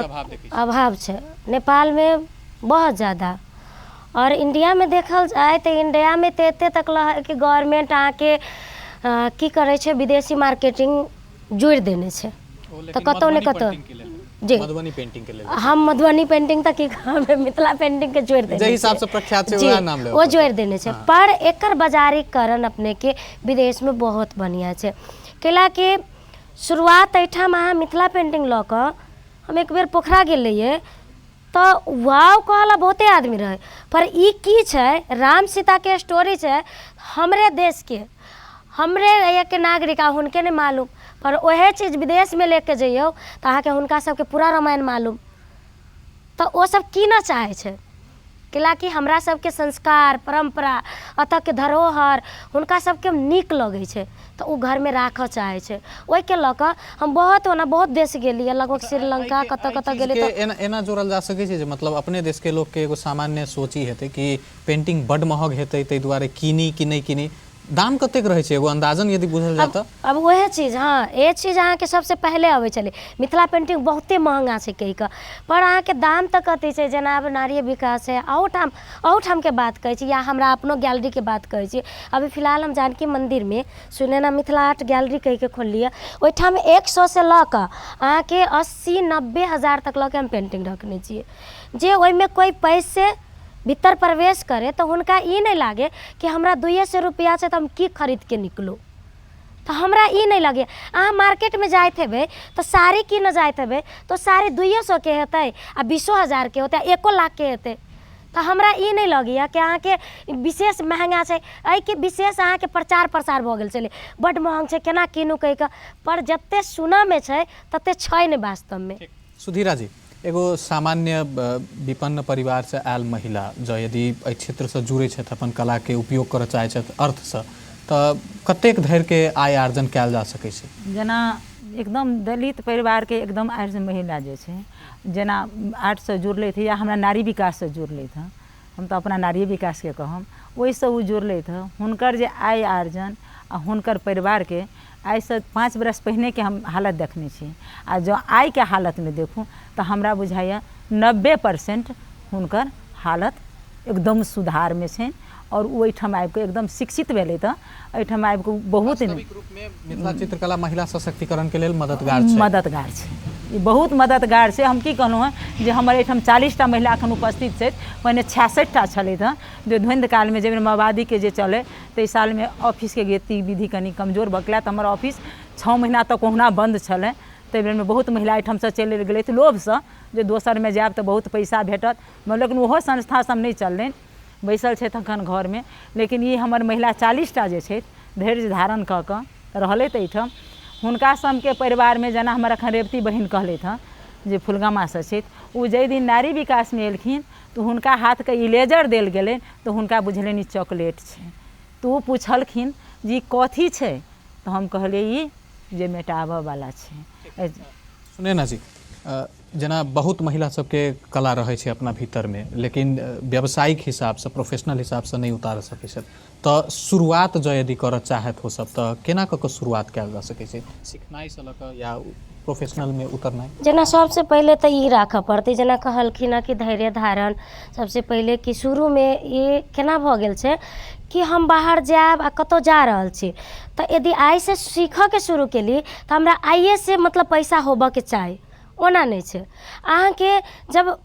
अभाव छै नेपालमे बहुत ज्यादा। आओर इण्डियामे देखल जाय तऽ इण्डियामे तऽ एते तक लऽ कि गवर्नमेन्ट अहाँके की करै छै, विदेशी मार्केटिंग जोड़ि देने छै, तऽ कतहु ने कतहु जी मधुबनी पेंटिंग के लेल। हम मधुबनी पेंटिंग तऽ की कहबै, मिथिला पेंटिंग के जोड़ि देने जाहि हिसाब से प्रख्यात छै जी, वएह नाम लेबऽ ओ जोड़ि देने छै। हाँ। पर एकर बाजारीकरण अपनेके विदेशमे बहुत बढ़िआँ छै, कैला कि शुरुआत एहिठाम अहाँ मिथिला पेंटिंग लऽ कऽ हम एक बेर पोखरा गेल रहियै तऽ वाव कहऽ ला बहुते आदमी रहै, पर ई की छै, राम सीताके स्टोरी छै, हमरे देशके हमरे एहिके नागरिक आ हुनके नहि मालूम। पर ओहे चीज विदेशमे लेके जइयौ तऽ अहाँके हुनका सबके पूरा रामायण मालूम, तऽ ओ सब कीनऽ चाहै छै, कैलाकि हमरा सबके संस्कार परम्परा एतऽके धरोहर हुनका सबके नीक लगै छै, तऽ ओ घरमे राखऽ चाहै छै। ओहिके लऽ कऽ हम बहुत ओना बहुत देश गेलियै, लगभग श्रीलंका कतऽ कतऽ गेलियै। तऽ एना एना जोड़ल जा सकै छै जे मतलब अपने देशके लोकके एगो सामान्य सोच ई हेतै कि पेंटिंग बड्ड महग हेतै, ताहि दुआरे कीनी कि नहि कीनी। दाम कतेक रहै छै एगो अंदाजन यदि बुझल जाय तऽ? अब वएह चीज, हाँ, ए चीज अहाँके सबसँ पहिले अबै छलै, मिथिला पेंटिंग बहुते महँगा छै कहि कऽ, पर अहाँके दाम तऽ कथी छै, जेना आब नारीय विकास छै, अहूठाम अहूठामके बात कहै छी या हमरा अपनो गैलरीके बात कहै छी। अभी फिलहाल हम जानकी मन्दिरमे सुनैना मिथिला आर्ट गैलरी कहिके खोललियै, ओहिठाम 100 से लऽ कऽ अहाँके 80-90 हजार तक लऽ के हम पेंटिंग रखने छियै, जे ओहिमे कोइ पैसे भीतर प्रवेश करे तऽ हुनका ई नहि लागै कि हमरा 200 रुपैआ छै तऽ हम की खरीदके निकलू। तऽ हमरा ई नहि लगैए। अहाँ मार्केटमे जाइत हेबै तऽ साड़ी कीनऽ जाइत हेबै तऽ साड़ी 200के हेतै आ 20 हजारके होतै आ 1 लाखके हेतै। तऽ हमरा ई नहि लगैए कि अहाँके विशेष महँगा छै। एहिके विशेष अहाँके प्रचार प्रसार भऽ गेल छलै, बड्ड महग छै, केना कीनू कहि कऽ, पर जतेक सुनऽमे छै ततेक छै नहि वास्तवमे। सुधीरा जी, एगो सामान्य विपन्न परिवारसँ आयल महिला जँ यदि एहि क्षेत्रसँ जुड़ै छथि, अपन कलाके उपयोग करऽ चाहै छथि अर्थसँ, तऽ कतेक धरिके आय आर्जन कयल जा सकै छै? जेना एकदम दलित परिवारके एकदम आर्य महिला जे छै, जेना आर्टसँ जुड़लथि या हमरा नारी विकाससँ जुड़लथि हँ, हम तऽ अपना नारिये विकासके कहब, ओहिसँ ओ जुड़लथि हँ, हुनकर जे आय आर्जन आ हुनकर परिवारके, आइसँ 5 बरस पहिनेके हम हालत देखने छी आ जँ आइके हालतमे देखू तऽ हमरा बुझाइए 90% हुनकर हालत एकदम सुधारमे छनि आओर ओ एहिठाम आबिकऽ एकदम शिक्षित भेलै, तऽ एहिठाम आबिकऽ बहुत मिथिला चित्रकला महिला सशक्तिकरणके लेल मददगार छै? मददगार छै, ई बहुत मददगार छै। हम की कहलहुँ हँ जे हमर एहिठाम 40टा महिला एखन उपस्थित छथि, पहिने 66टा छलथि हँ। जे धुन्ध कालमे जाहि बेर माओवादीके जे चलै, ताहि सालमे ऑफिसके गतिविधि कनि कमजोर भऽ गेलै, तऽ हमर ऑफिस 6 महीना तक कहुना बन्द छलै। ताहि बेरमे बहुत महिला एहिठामसँ चलि गेलथि लोभसँ जे दोसरमे जायब तऽ बहुत पैसा भेटत, लेकिन ओहो संस्था सब नहि चललनि, बैसल छथि एखन घरमे। लेकिन ई हमर महिला 40टा जे छथि, धैर्य धारण कऽ कऽ रहलथि एहिठाम। हुनका सबके परिवारमे, जेना हमर एखन रेवती बहिन कहलथि हँ जे फुलगामासँ छथि, ओ जाहि दिन नारी विकासमे एलखिन तऽ हुनका हाथके इलेजर देल गेलनि तऽ हुनका बुझलनि ई चॉकलेट छै। तऽ ओ पुछलखिन जे ई कथी छै? तऽ हम कहलियै ई जे मेटाबऽवला छै। सुनैना जी, जेना बहुत महिला सबके कला रहै छै अपना भीतरमे, लेकिन व्यावसायिक हिसाबसँ, प्रोफेशनल हिसाबसँ नहि उतार सकै छथि, तऽ शुरुआत जँ यदि करऽ चाहैत हो सब तऽ केना कऽ कऽ शुरुआत कयल जा सकै छै, सिखनाइसँ लऽ कऽ या प्रोफेशनलमे उतरनाइ? जेना सबसँ पहिले तऽ ई राखऽ पड़तै, जेना कहलखिन हँ कि धैर्य धारण सबसँ पहिले, कि शुरूमे ई केना भऽ गेल छै कि हम बाहर जायब आ कतहु जा रहल छी तऽ यदि आइसँ सीखऽके शुरू केली तऽ हमरा आइएसँ मतलब पैसा होबऽके चाही, ओना नहि छै। अहाँके जब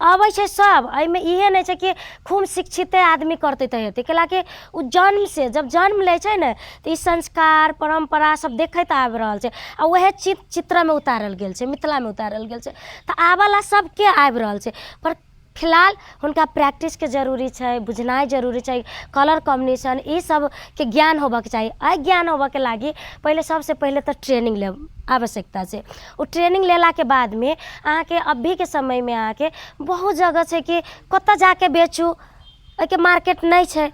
अबै छै सब, एहिमे इहे नहि छै कि खूब शिक्षिते आदमी करतै तऽ हेतै, कैलाकि ओ जन्मसँ जब जन्म लै छै ने तऽ ई संस्कार परम्परा सब देखैत आबि रहल छै आ वएह चित्रमे उतारल गेल छै, मिथिलामे उतारल गेल छै, तऽ आबऽला सबके आबि रहल छै। पर फिलहाल हुनका प्रैक्टिसके जरूरी छै, बुझनाइ जरूरी छै, कलर कॉम्बिनेशन ई सबके ज्ञान होबऽके चाही। एहि ज्ञान होबऽके लागि पहिले, सबसँ पहिले तऽ ट्रेनिंग लेब आवश्यकता छै। ओ ट्रेनिंग लेलाके बादमे अहाँके अभीके समयमे अहाँके बहुत जगह छै कि कतऽ जाके बेचू, एहिके मार्केट नहि छै।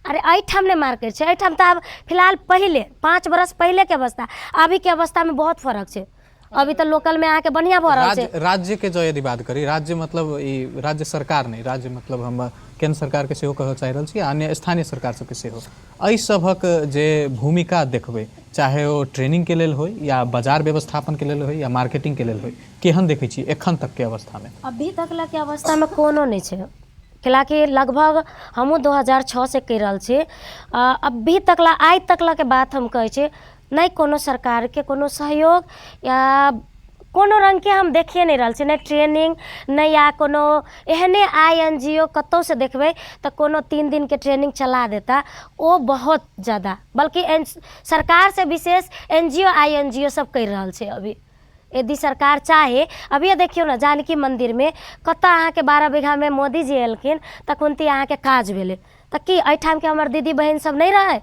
अरे, एहिठाम नहि मार्केट छै एहिठाम तऽ आब फिलहाल। पहिले 5 बरस पहिलेके अवस्था, अभीके अवस्थामे बहुत फरक छै। अभी तऽ लोकलमे अहाँके बढ़िआँ भऽ रहल छै। राज्यके जँ यदि बात करी, राज्य मतलब ई राज्य सरकार नहि, राज्य मतलब हम केन्द्र सरकारके सेहो कहऽ चाहि रहल छी आ अन्य स्थानीय सरकार सबके सेहो, एहि सभक जे भूमिका देखबै, चाहे ओ ट्रेनिंगके लेल होइ या बाजार व्यवस्थापनके लेल होइ या मार्केटिंगके लेल होइ, केहन देखै छी एखन तकके अवस्थामे? अभी तक के अवस्थामे कोनो नहि छै, कैलाकि लगभग हमहूँ 2006सँ करि रहल छी। अभी तक ला, आइ तक ला के बात हम कहै छी, नहि कोनो सरकारके कोनो सहयोग या कोनो रङ्गके हम देखिए नहि रहल छी, नहि ट्रेनिंग, नहि या कोनो एहने I N G ओ। कतहुसँ देखबै तऽ कोनो 3 दिनके ट्रेनिंग चला देता, ओ बहुत जादा, बल्कि एन सरकारसँ विशेष N G O, I N G O सब करि रहल छै अभी। यदि सरकार चाहे, अभिये देखियौ ने, जानकी मन्दिरमे कतऽ अहाँके 12 बीघामे मोदीजी एलखिन, तखुनती अहाँके काज भेलै। तऽ की एहिठामके हमर दीदी बहिन सब नहि रहै?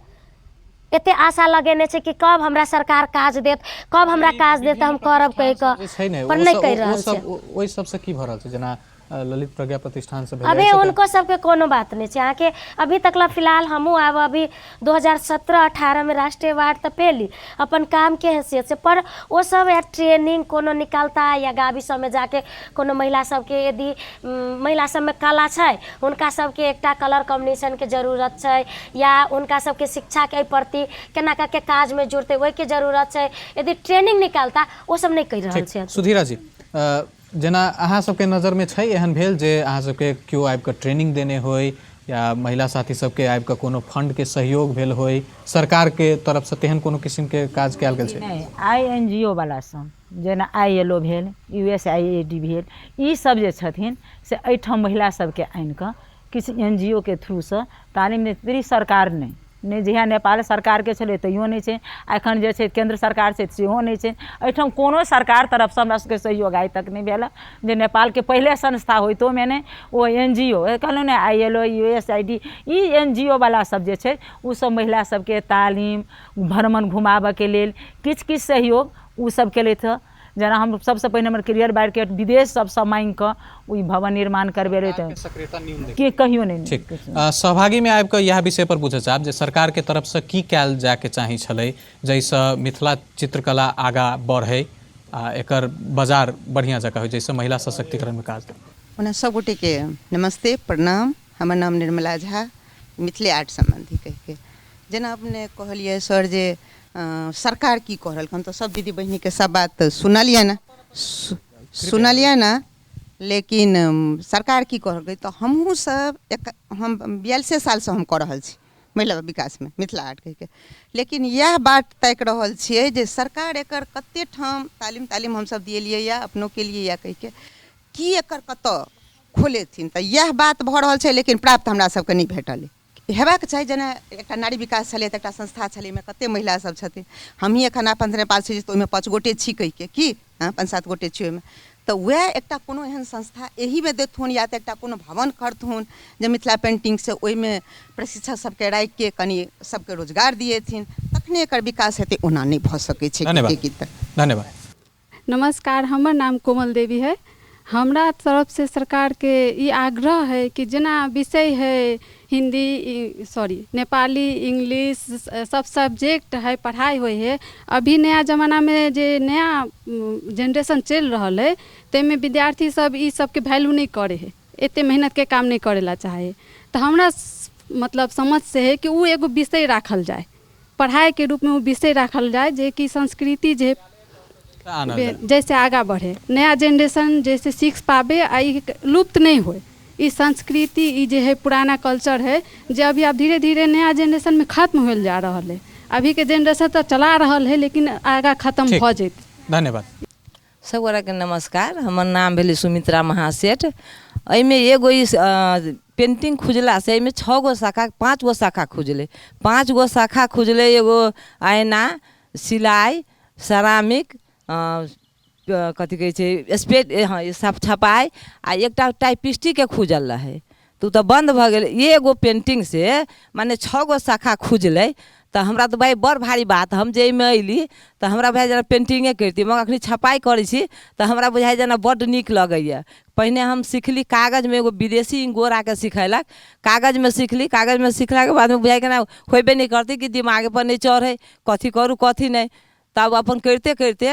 एते आशा लगेने छै कि कब हमरा सरकार काज देत, कब हमरा काज देत, हम करब कहि कऽ। जे छै ने पर ओ नहि सब करि ओ रहल सब छै। ओहि सबसँ की भऽ रहल छै? जेना ललित प्रज्ञा प्रतिष्ठान सब भेलै, अभी एहि सबके- उनको सबके कोनो बात नहि छै अहाँके अभी तक ला। फिलहाल हमहूँ आब अभी 2017-18 में राष्ट्रीय अवार्ड तऽ पेली अपन कामके हैसियतसँ, पर ओ सब या ट्रेनिंग कोनो निकालता या गावी सबमे जाके कोनो महिला सबके, यदि महिला सबमे कला छै, हुनका सबके एकटा कलर कॉम्बिनेशनके जरूरत छै या हुनका सबके शिक्षाके एहि प्रति केना कऽ के काजमे जुड़तै, ओहिके जरूरत छै, यदि ट्रेनिंग निकालता, ओ सब नहि करि रहल छै। सुधीरा जी, जेना अहाँ सबके नजरमे छै एहन भेल जे अहाँ सबके केओ आबि कऽ ट्रेनिंग देने होइ या महिला साथी सबके आबि कऽ कोनो फंडके सहयोग भेल होइ सरकारके तरफसँ, तेहन कोनो किसिमके काज कयल गेल छै? नहि, I N G ओ वाला सब, जेना I L O भेल, U S I A D भेल, ई सब जे छथिन से एहिठाम महिला सबके आनि कऽ किछु एन जी ओ के थ्रूसँ तालिम दैत सरकार नहि नहि जहिया नेपाल सरकारके छलै तहियो नहि छै, एखन जे छै केन्द्र सरकार छै सेहो नहि छै। एहिठाम कोनो सरकार तरफसँ हमरा सबके सहयोग आइ तक नहि भेल जे नेपालके पहिले संस्था होइतोमे नहि ओ एन जी ओ कहलहुँ ने I L O U S I D E N G ओ वला सब जे छै ओ सब महिला सबके तालिम भ्रमण घुमाबऽके लेल किछु किछु सहयोग ओ सब केलथि हँ। जेना हम सबसँ पहिने हमर करियर बारिके विदेश सबसँ माँगिकऽ ओ भवन निर्माण करबेलथि के कहियो नहि। ठीक, सहभागीमे आबि कऽ इएह विषय पर पूछऽ चाहब जे सरकारके तरफसँ की कयल जायके चाही छलै जाहिसँ मिथिला चित्रकला आगाँ बढ़ै आ एकर बाजार बढ़िआँ जकाँ होइ, जाहिसँ महिला सशक्तिकरणमे काज। ओना सब गोटेके नमस्ते, प्रणाम। हमर नाम निर्मला झा, मिथिले आर्ट सम्बन्धी कहिके। जेना अपने कहलियै सर जे सरकार की कऽ रहल, हम तऽ सब दीदी बहिनीके सब बात सुनलियनि सुनलियनि, लेकिन सरकार की कऽ रहल तऽ हमहूँ सब एक हम 42 सालसँ हम कऽ रहल छी महिला विकासमे मिथिला आर्ट कहिके, लेकिन इएह बात ताकि रहल छियै जे सरकार एकर कते ठाम तालिम तालिम हमसब दिएलियै यऽ, अपनो केलियै यऽ कहिके की एकर कतऽ खोलेथिन, तऽ इएह बात भऽ रहल छै, लेकिन प्राप्त हमरा सबके नहि भेटल। हेबाक चाही, जेना एकटा नारी विकास छलै तऽ एकटा संस्था छलै, ओहिमे कते महिला सब छथिन। हमही एखन अपन नेपाल छी तऽ ओहिमे 5 गोटे छी कहिके की, हँ 5-7 गोटे छी ओहिमे, तऽ वएह एकटा कोनो एहन संस्था एहिमे देथुन या तऽ एकटा कोनो भवन करथुन जे मिथिला पेन्टिंगसँ ओहिमे प्रशिक्षक सबके राखिके कनि सबके रोजगार दिएथिन, तखने एकर विकास हेतै, ओना नहि भऽ सकै छै। धन्यवाद, धन्यवाद। नमस्कार, हमर नाम कोमल देवी है। हमरा तरफसँ सरकारके ई आग्रह है कि जेना विषय है हिन्दी सॉरी नेपाली इंग्लिश सब सब्जेक्ट है, पढ़ाइ होइ है। अभी नया जमानामे जे नया जेनरेशन चलि रहल है ताहिमे विद्यार्थी सब ई सबके वैल्यू नहि करै है, एते मेहनतके काम नहि करै लए चाहै है। तऽ हमरा मतलब समझसँ है कि ओ एगो विषय राखल जाय, पढ़ाइके रूपमे ओ विषय राखल जाय, जेकि संस्कृति जे जैसे आगाँ बढ़े, नया जेनरेशन जैसे सीख पाबै आ ई लुप्त नहि होइ। ई संस्कृति ई जे है पुराना कल्चर है जे अभी आब धीरे धीरे नया जेनरेशनमे खत्म होल जा रहल है। अभीके जेनरेशन तऽ चला रहल है लेकिन आगाँ खत्म भऽ जेतै। धन्यवाद। सब गोटाके नमस्कार। हमर नाम भेलै सुमित्रा महासेठ। एहिमे एगो ई पेन्टिंग खुजलासँ एहिमे 6 गो शाखा 5 गो शाखा खुजलै, 5 गो शाखा खुजलै, एगो आयना, सिलाइ, सरामिक, कथी कहै छै स्पेट, हँ सब छपाइ, आ एकटा टाइपिस्टीके खुजल रहै तऽ ओ तऽ बन्द भऽ गेलै। एगो पेन्टिंगसँ मने 6 गो शाखा खुजलै तऽ हमरा तऽ भाइ बड़ भारी बात। हम जे एहिमे अयली तऽ हमरा बुझाइ जेना पेन्टिंगे करिती, मगर अखनी छपाइ करै छी तऽ हमरा बुझाइ जेना बड्ड नीक लगैए। पहिने हम सिखली कागजमे, एगो विदेशी गोराके सिखेलक, कागजमे सिखली। कागजमे सिखलाके बादमे बुझाइ केना होइबे नहि करतै कि दिमागपर नहि चढ़ै, कथी करू कथी नहि। तब अपन करिते करिते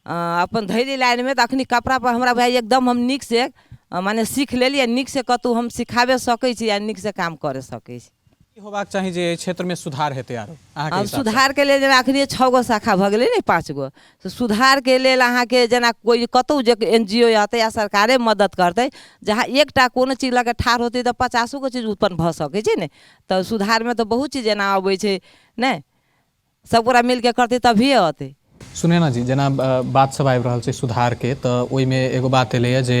अपन धैली लाइनमे तऽ अखनी कपड़ापर हमरा बुझाइए एकदम हम नीकसँ मने सीख लेली आ नीकसँ कतहु हम सिखाबे सकै छी आ नीकसँ काम करि सकै छी। की होबाक चाही जे एहि क्षेत्रमे सुधार हेतै आरो अहाँके आब हिसाबसँ? सुधारके लेल जेना अखनी 6 गो शाखा भऽ गेलै ने, 5 गो, तऽ सुधारके लेल अहाँके जेना कोइ कतहु जे एन जी ओ अतै या सरकारे मदद करतै, जहाँ एकटा कोनो चीज लऽ कऽ ठाढ़ होतै तऽ 50 गो चीज उत्पन्न भऽ सकै छै ने। तऽ सुधारमे तऽ बहुत चीज एना अबै छै ने, सब गोरा मिलके करतै तभिए अतै। सुनैना जी, जेना बात सब आबि रहल छै सुधारके, तऽ ओहिमे एगो बात एलैए जे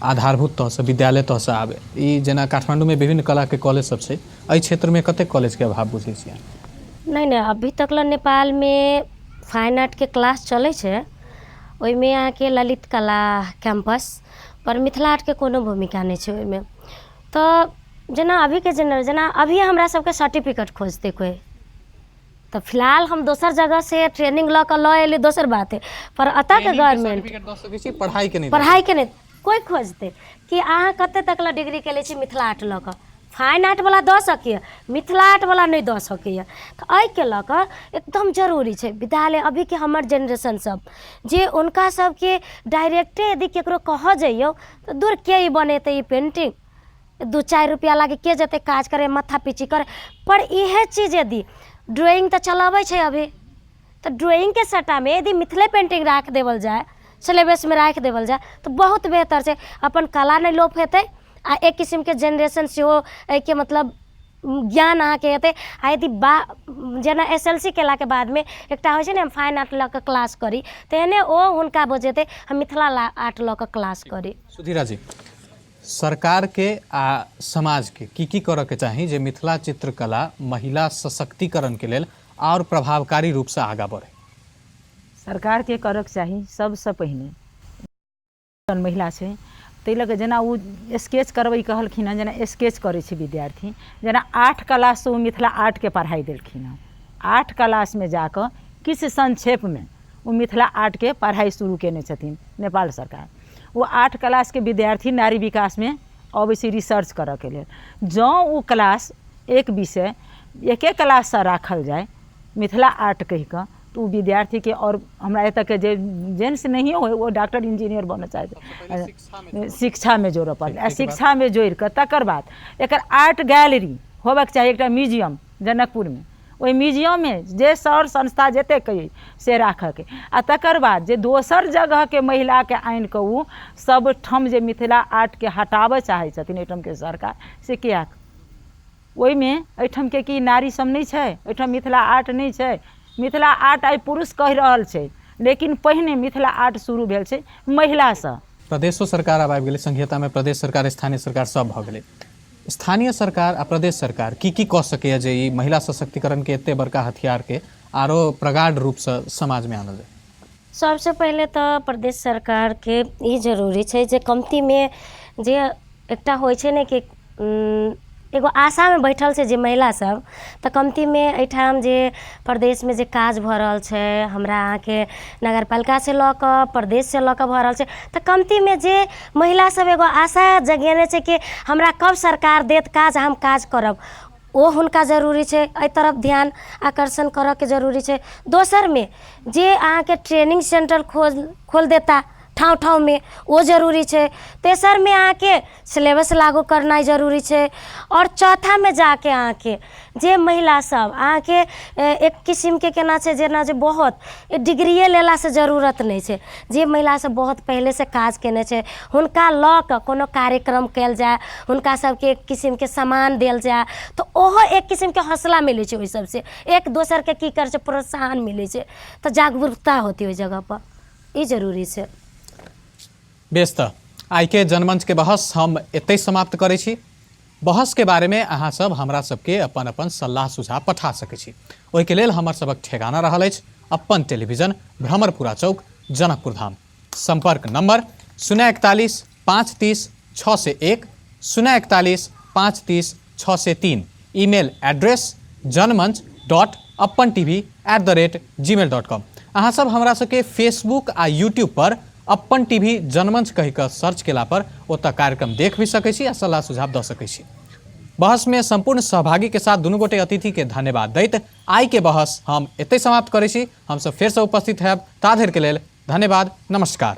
आधारभूत तहसँ विद्यालय तहसँ आबै, ई जेना काठमाण्डूमे विभिन्न कलाके कॉलेज सब छै, एहि क्षेत्रमे कतेक कॉलेजके अभाव बुझै छियै? नहि नहि, अभी तक लए नेपालमे फाइन आर्टके क्लास चलै छै, ओहिमे अहाँके ललित कला कैम्पस पर मिथिला आर्टके कोनो भूमिका नहि छै ओहिमे। तऽ जेना अभीके जेनरेशन, जेना अभी हमरा सबके सर्टिफिकेट खोजतै कोइ, तऽ फिलहाल हम दोसर जगहसँ ट्रेनिंग लऽ कऽ लऽ एलियै दोसर बात है, पर एतऽके गवर्नमेंट पढ़ाइके नहि, पढ़ाइके नहि कोइ खोजतै कि अहाँ कते तक लए डिग्री केले छी मिथिला आर्ट लऽ कऽ। फाइन आर्टवला दऽ सकैए, मिथिला आर्टवला नहि दऽ सकैए। तऽ एहिके लऽ कऽ एकदम जरूरी छै विद्यालय। अभीके हमर जेनरेशन सब जे हुनका सबके डायरेक्टे यदि ककरो कहऽ जइयौ तऽ दूर के ई बनेतै ई पेन्टिंग, 2-4 रुपैआ लागी के जेतै काज करे, माथा पिची करे। पर इएह चीज यदि ड्रॉइंग तऽ चलबै छै अभी, तऽ ड्रॉइंगके सट्टामे यदि मिथिले पेन्टिंग राखि देबल जाय, सिलेबसमे राखि देबल जाय तऽ बहुत बेहतर छै। अपन कला नहि लोप हेतै आ एक किसिमके जेनरेशन सेहो एहिके मतलब ज्ञान अहाँके हेतै। आ यदि बा जेना एस एल सी केलाके बादमे एकटा होइ छै ने हम फाइन आर्ट लऽ कऽ क्लास करी, तेहने ओ हुनका बजेतै हम मिथिला आर्ट लऽ कऽ क्लास करी। सुधीरा जी, सरकारके आ समाजके की की करऽके चाही जे मिथिला चित्रकला महिला सशक्तिकरणके लेल आओर प्रभावकारी रूपसँ आगाँ बढ़ै? सरकारके करऽके चाही सबसँ पहिने महिला छै ताहि लऽ कऽ जेना ओ स्केच करबै कहलखिन हँ, जेना स्केच करै छै विद्यार्थी, जेना 8 क्लाससँ ओ मिथिला आर्टके पढ़ाइ देलखिन हँ। 8 क्लासमे जाकऽ किछु संक्षेपमे ओ मिथिला आर्टके पढ़ाइ शुरू कयने छथिन नेपाल सरकार। ओ 8 क्लासके विद्यार्थी नारी विकासमे अबै छै रिसर्च करऽके लेल। जँ ओ क्लास एक विषय एके क्लाससँ राखल जाय मिथिला आर्ट कहिकऽ, तऽ ओ विद्यार्थीके, आओर हमरा एतऽके जे जेंट्स नहियो होइ ओ डॉक्टर इंजीनियर बनऽ चाहै, शिक्षामे जोड़ऽ पड़तै। आ शिक्षामे जोड़िकऽ तकर बाद एकर आर्ट गैलरी होबऽके चाही, एकटा म्यूजियम जनकपुरमे। ओहि म्यूजियममे जे सर संस्था जतेक अइ से राखऽके, आ तकर बाद जे दोसर जगहके महिलाके आनिकऽ ओ सब ठाम जे मिथिला आर्टके हटाबऽ चाहै छथिन एहिठामके सरकार, से किएक? ओहिमे एहिठामके की नारी सब नहि छै? एहिठाम मिथिला आर्ट नहि छै? मिथिला आर्ट आइ पुरुष कहि रहल छै, लेकिन पहिने मिथिला आर्ट शुरू भेल छै महिलासँ। प्रदेशो सरकार आब आबि गेलै संघीयतामे, प्रदेश सरकार स्थानीय सरकार सब भऽ गेलै। स्थानीय सरकार आ प्रदेश सरकार की की कऽ सकैए जे ई महिला सशक्तिकरणके एते बड़का हथियारके आरो प्रगाढ़ रूपसँ समाजमे आनल जाय? सबसँ पहिले तऽ प्रदेश सरकारके ई जरूरी छै जे कमतीमे जे एकटा होइ छै ने कि एगो आशामे बैठल छै जे महिला सब, तऽ कमतीमे एहिठाम जे प्रदेशमे जे काज भऽ रहल छै, हमरा अहाँके नगरपालिकासँ लऽ कऽ प्रदेशसँ लऽ कऽ भऽ रहल छै, तऽ कमतीमे जे महिला सब एगो आशा जगेने छै कि हमरा कब सरकार देत काज, हम काज करब, ओ हुनका जरूरी छै। एहि तरफ ध्यान आकर्षण करऽके जरूरी छै। दोसरमे जे अहाँके ट्रेनिंग सेन्टर खोल देता ठाउँ ठाउँमे, ओ जरूरी छै। तेसरमे अहाँके सिलेबस लागू करनाइ जरूरी छै। आओर चौथामे जाके अहाँके जे महिला सब अहाँके एक किसिमके केना छै, जेना जे बहुत डिग्रिये लेलासँ जरूरत नहि छै, जे महिला सब बहुत पहिलेसँ काज केने छै हुनका लऽ कऽ कोनो कार्यक्रम कयल जाय, हुनका सबके एक किसिमके सामान देल जाय, तऽ ओहो एक किसिमके हौसला मिलै छै। ओहि सबसँ एक दोसरके की करै छै, प्रोत्साहन मिलै छै, तऽ जागरूकता होतै ओहि जगहपर, ई जरूरी छै। बेस, तऽ आइके जनमंचके बहस हम एतहि समाप्त करै छी। बहसके बारेमे अहाँ सब हमरा सबके अपन अपन सल्लाह सुझाव पठा सकै छी। ओहिके लेल हमर सबक ठेगाना रहल अछि अपन टेलीविजन, भ्रमरपुरा चौक, जनकपुर धाम। सम्पर्क नंबर 041 530 601, 041 530 603। Email address janmanch.apantv@gmail.com। अहाँ सब हमरा सबके फेसबुक आ यूट्यूब पर अपन टीवी जनमंच कहि कऽ सर्च केला पर ओतऽ कार्यक्रम देख भी सकै छी आ सलाह सुझाव दऽ सकै छी। बहस में संपूर्ण सहभागी के साथ दुनू गोटे अतिथि के धन्यवाद दैत आइ के बहस हम एतहि समाप्त करै छी। हमसब फेरसँ उपस्थित हैब, ता धरि के लेल धन्यवाद, नमस्कार।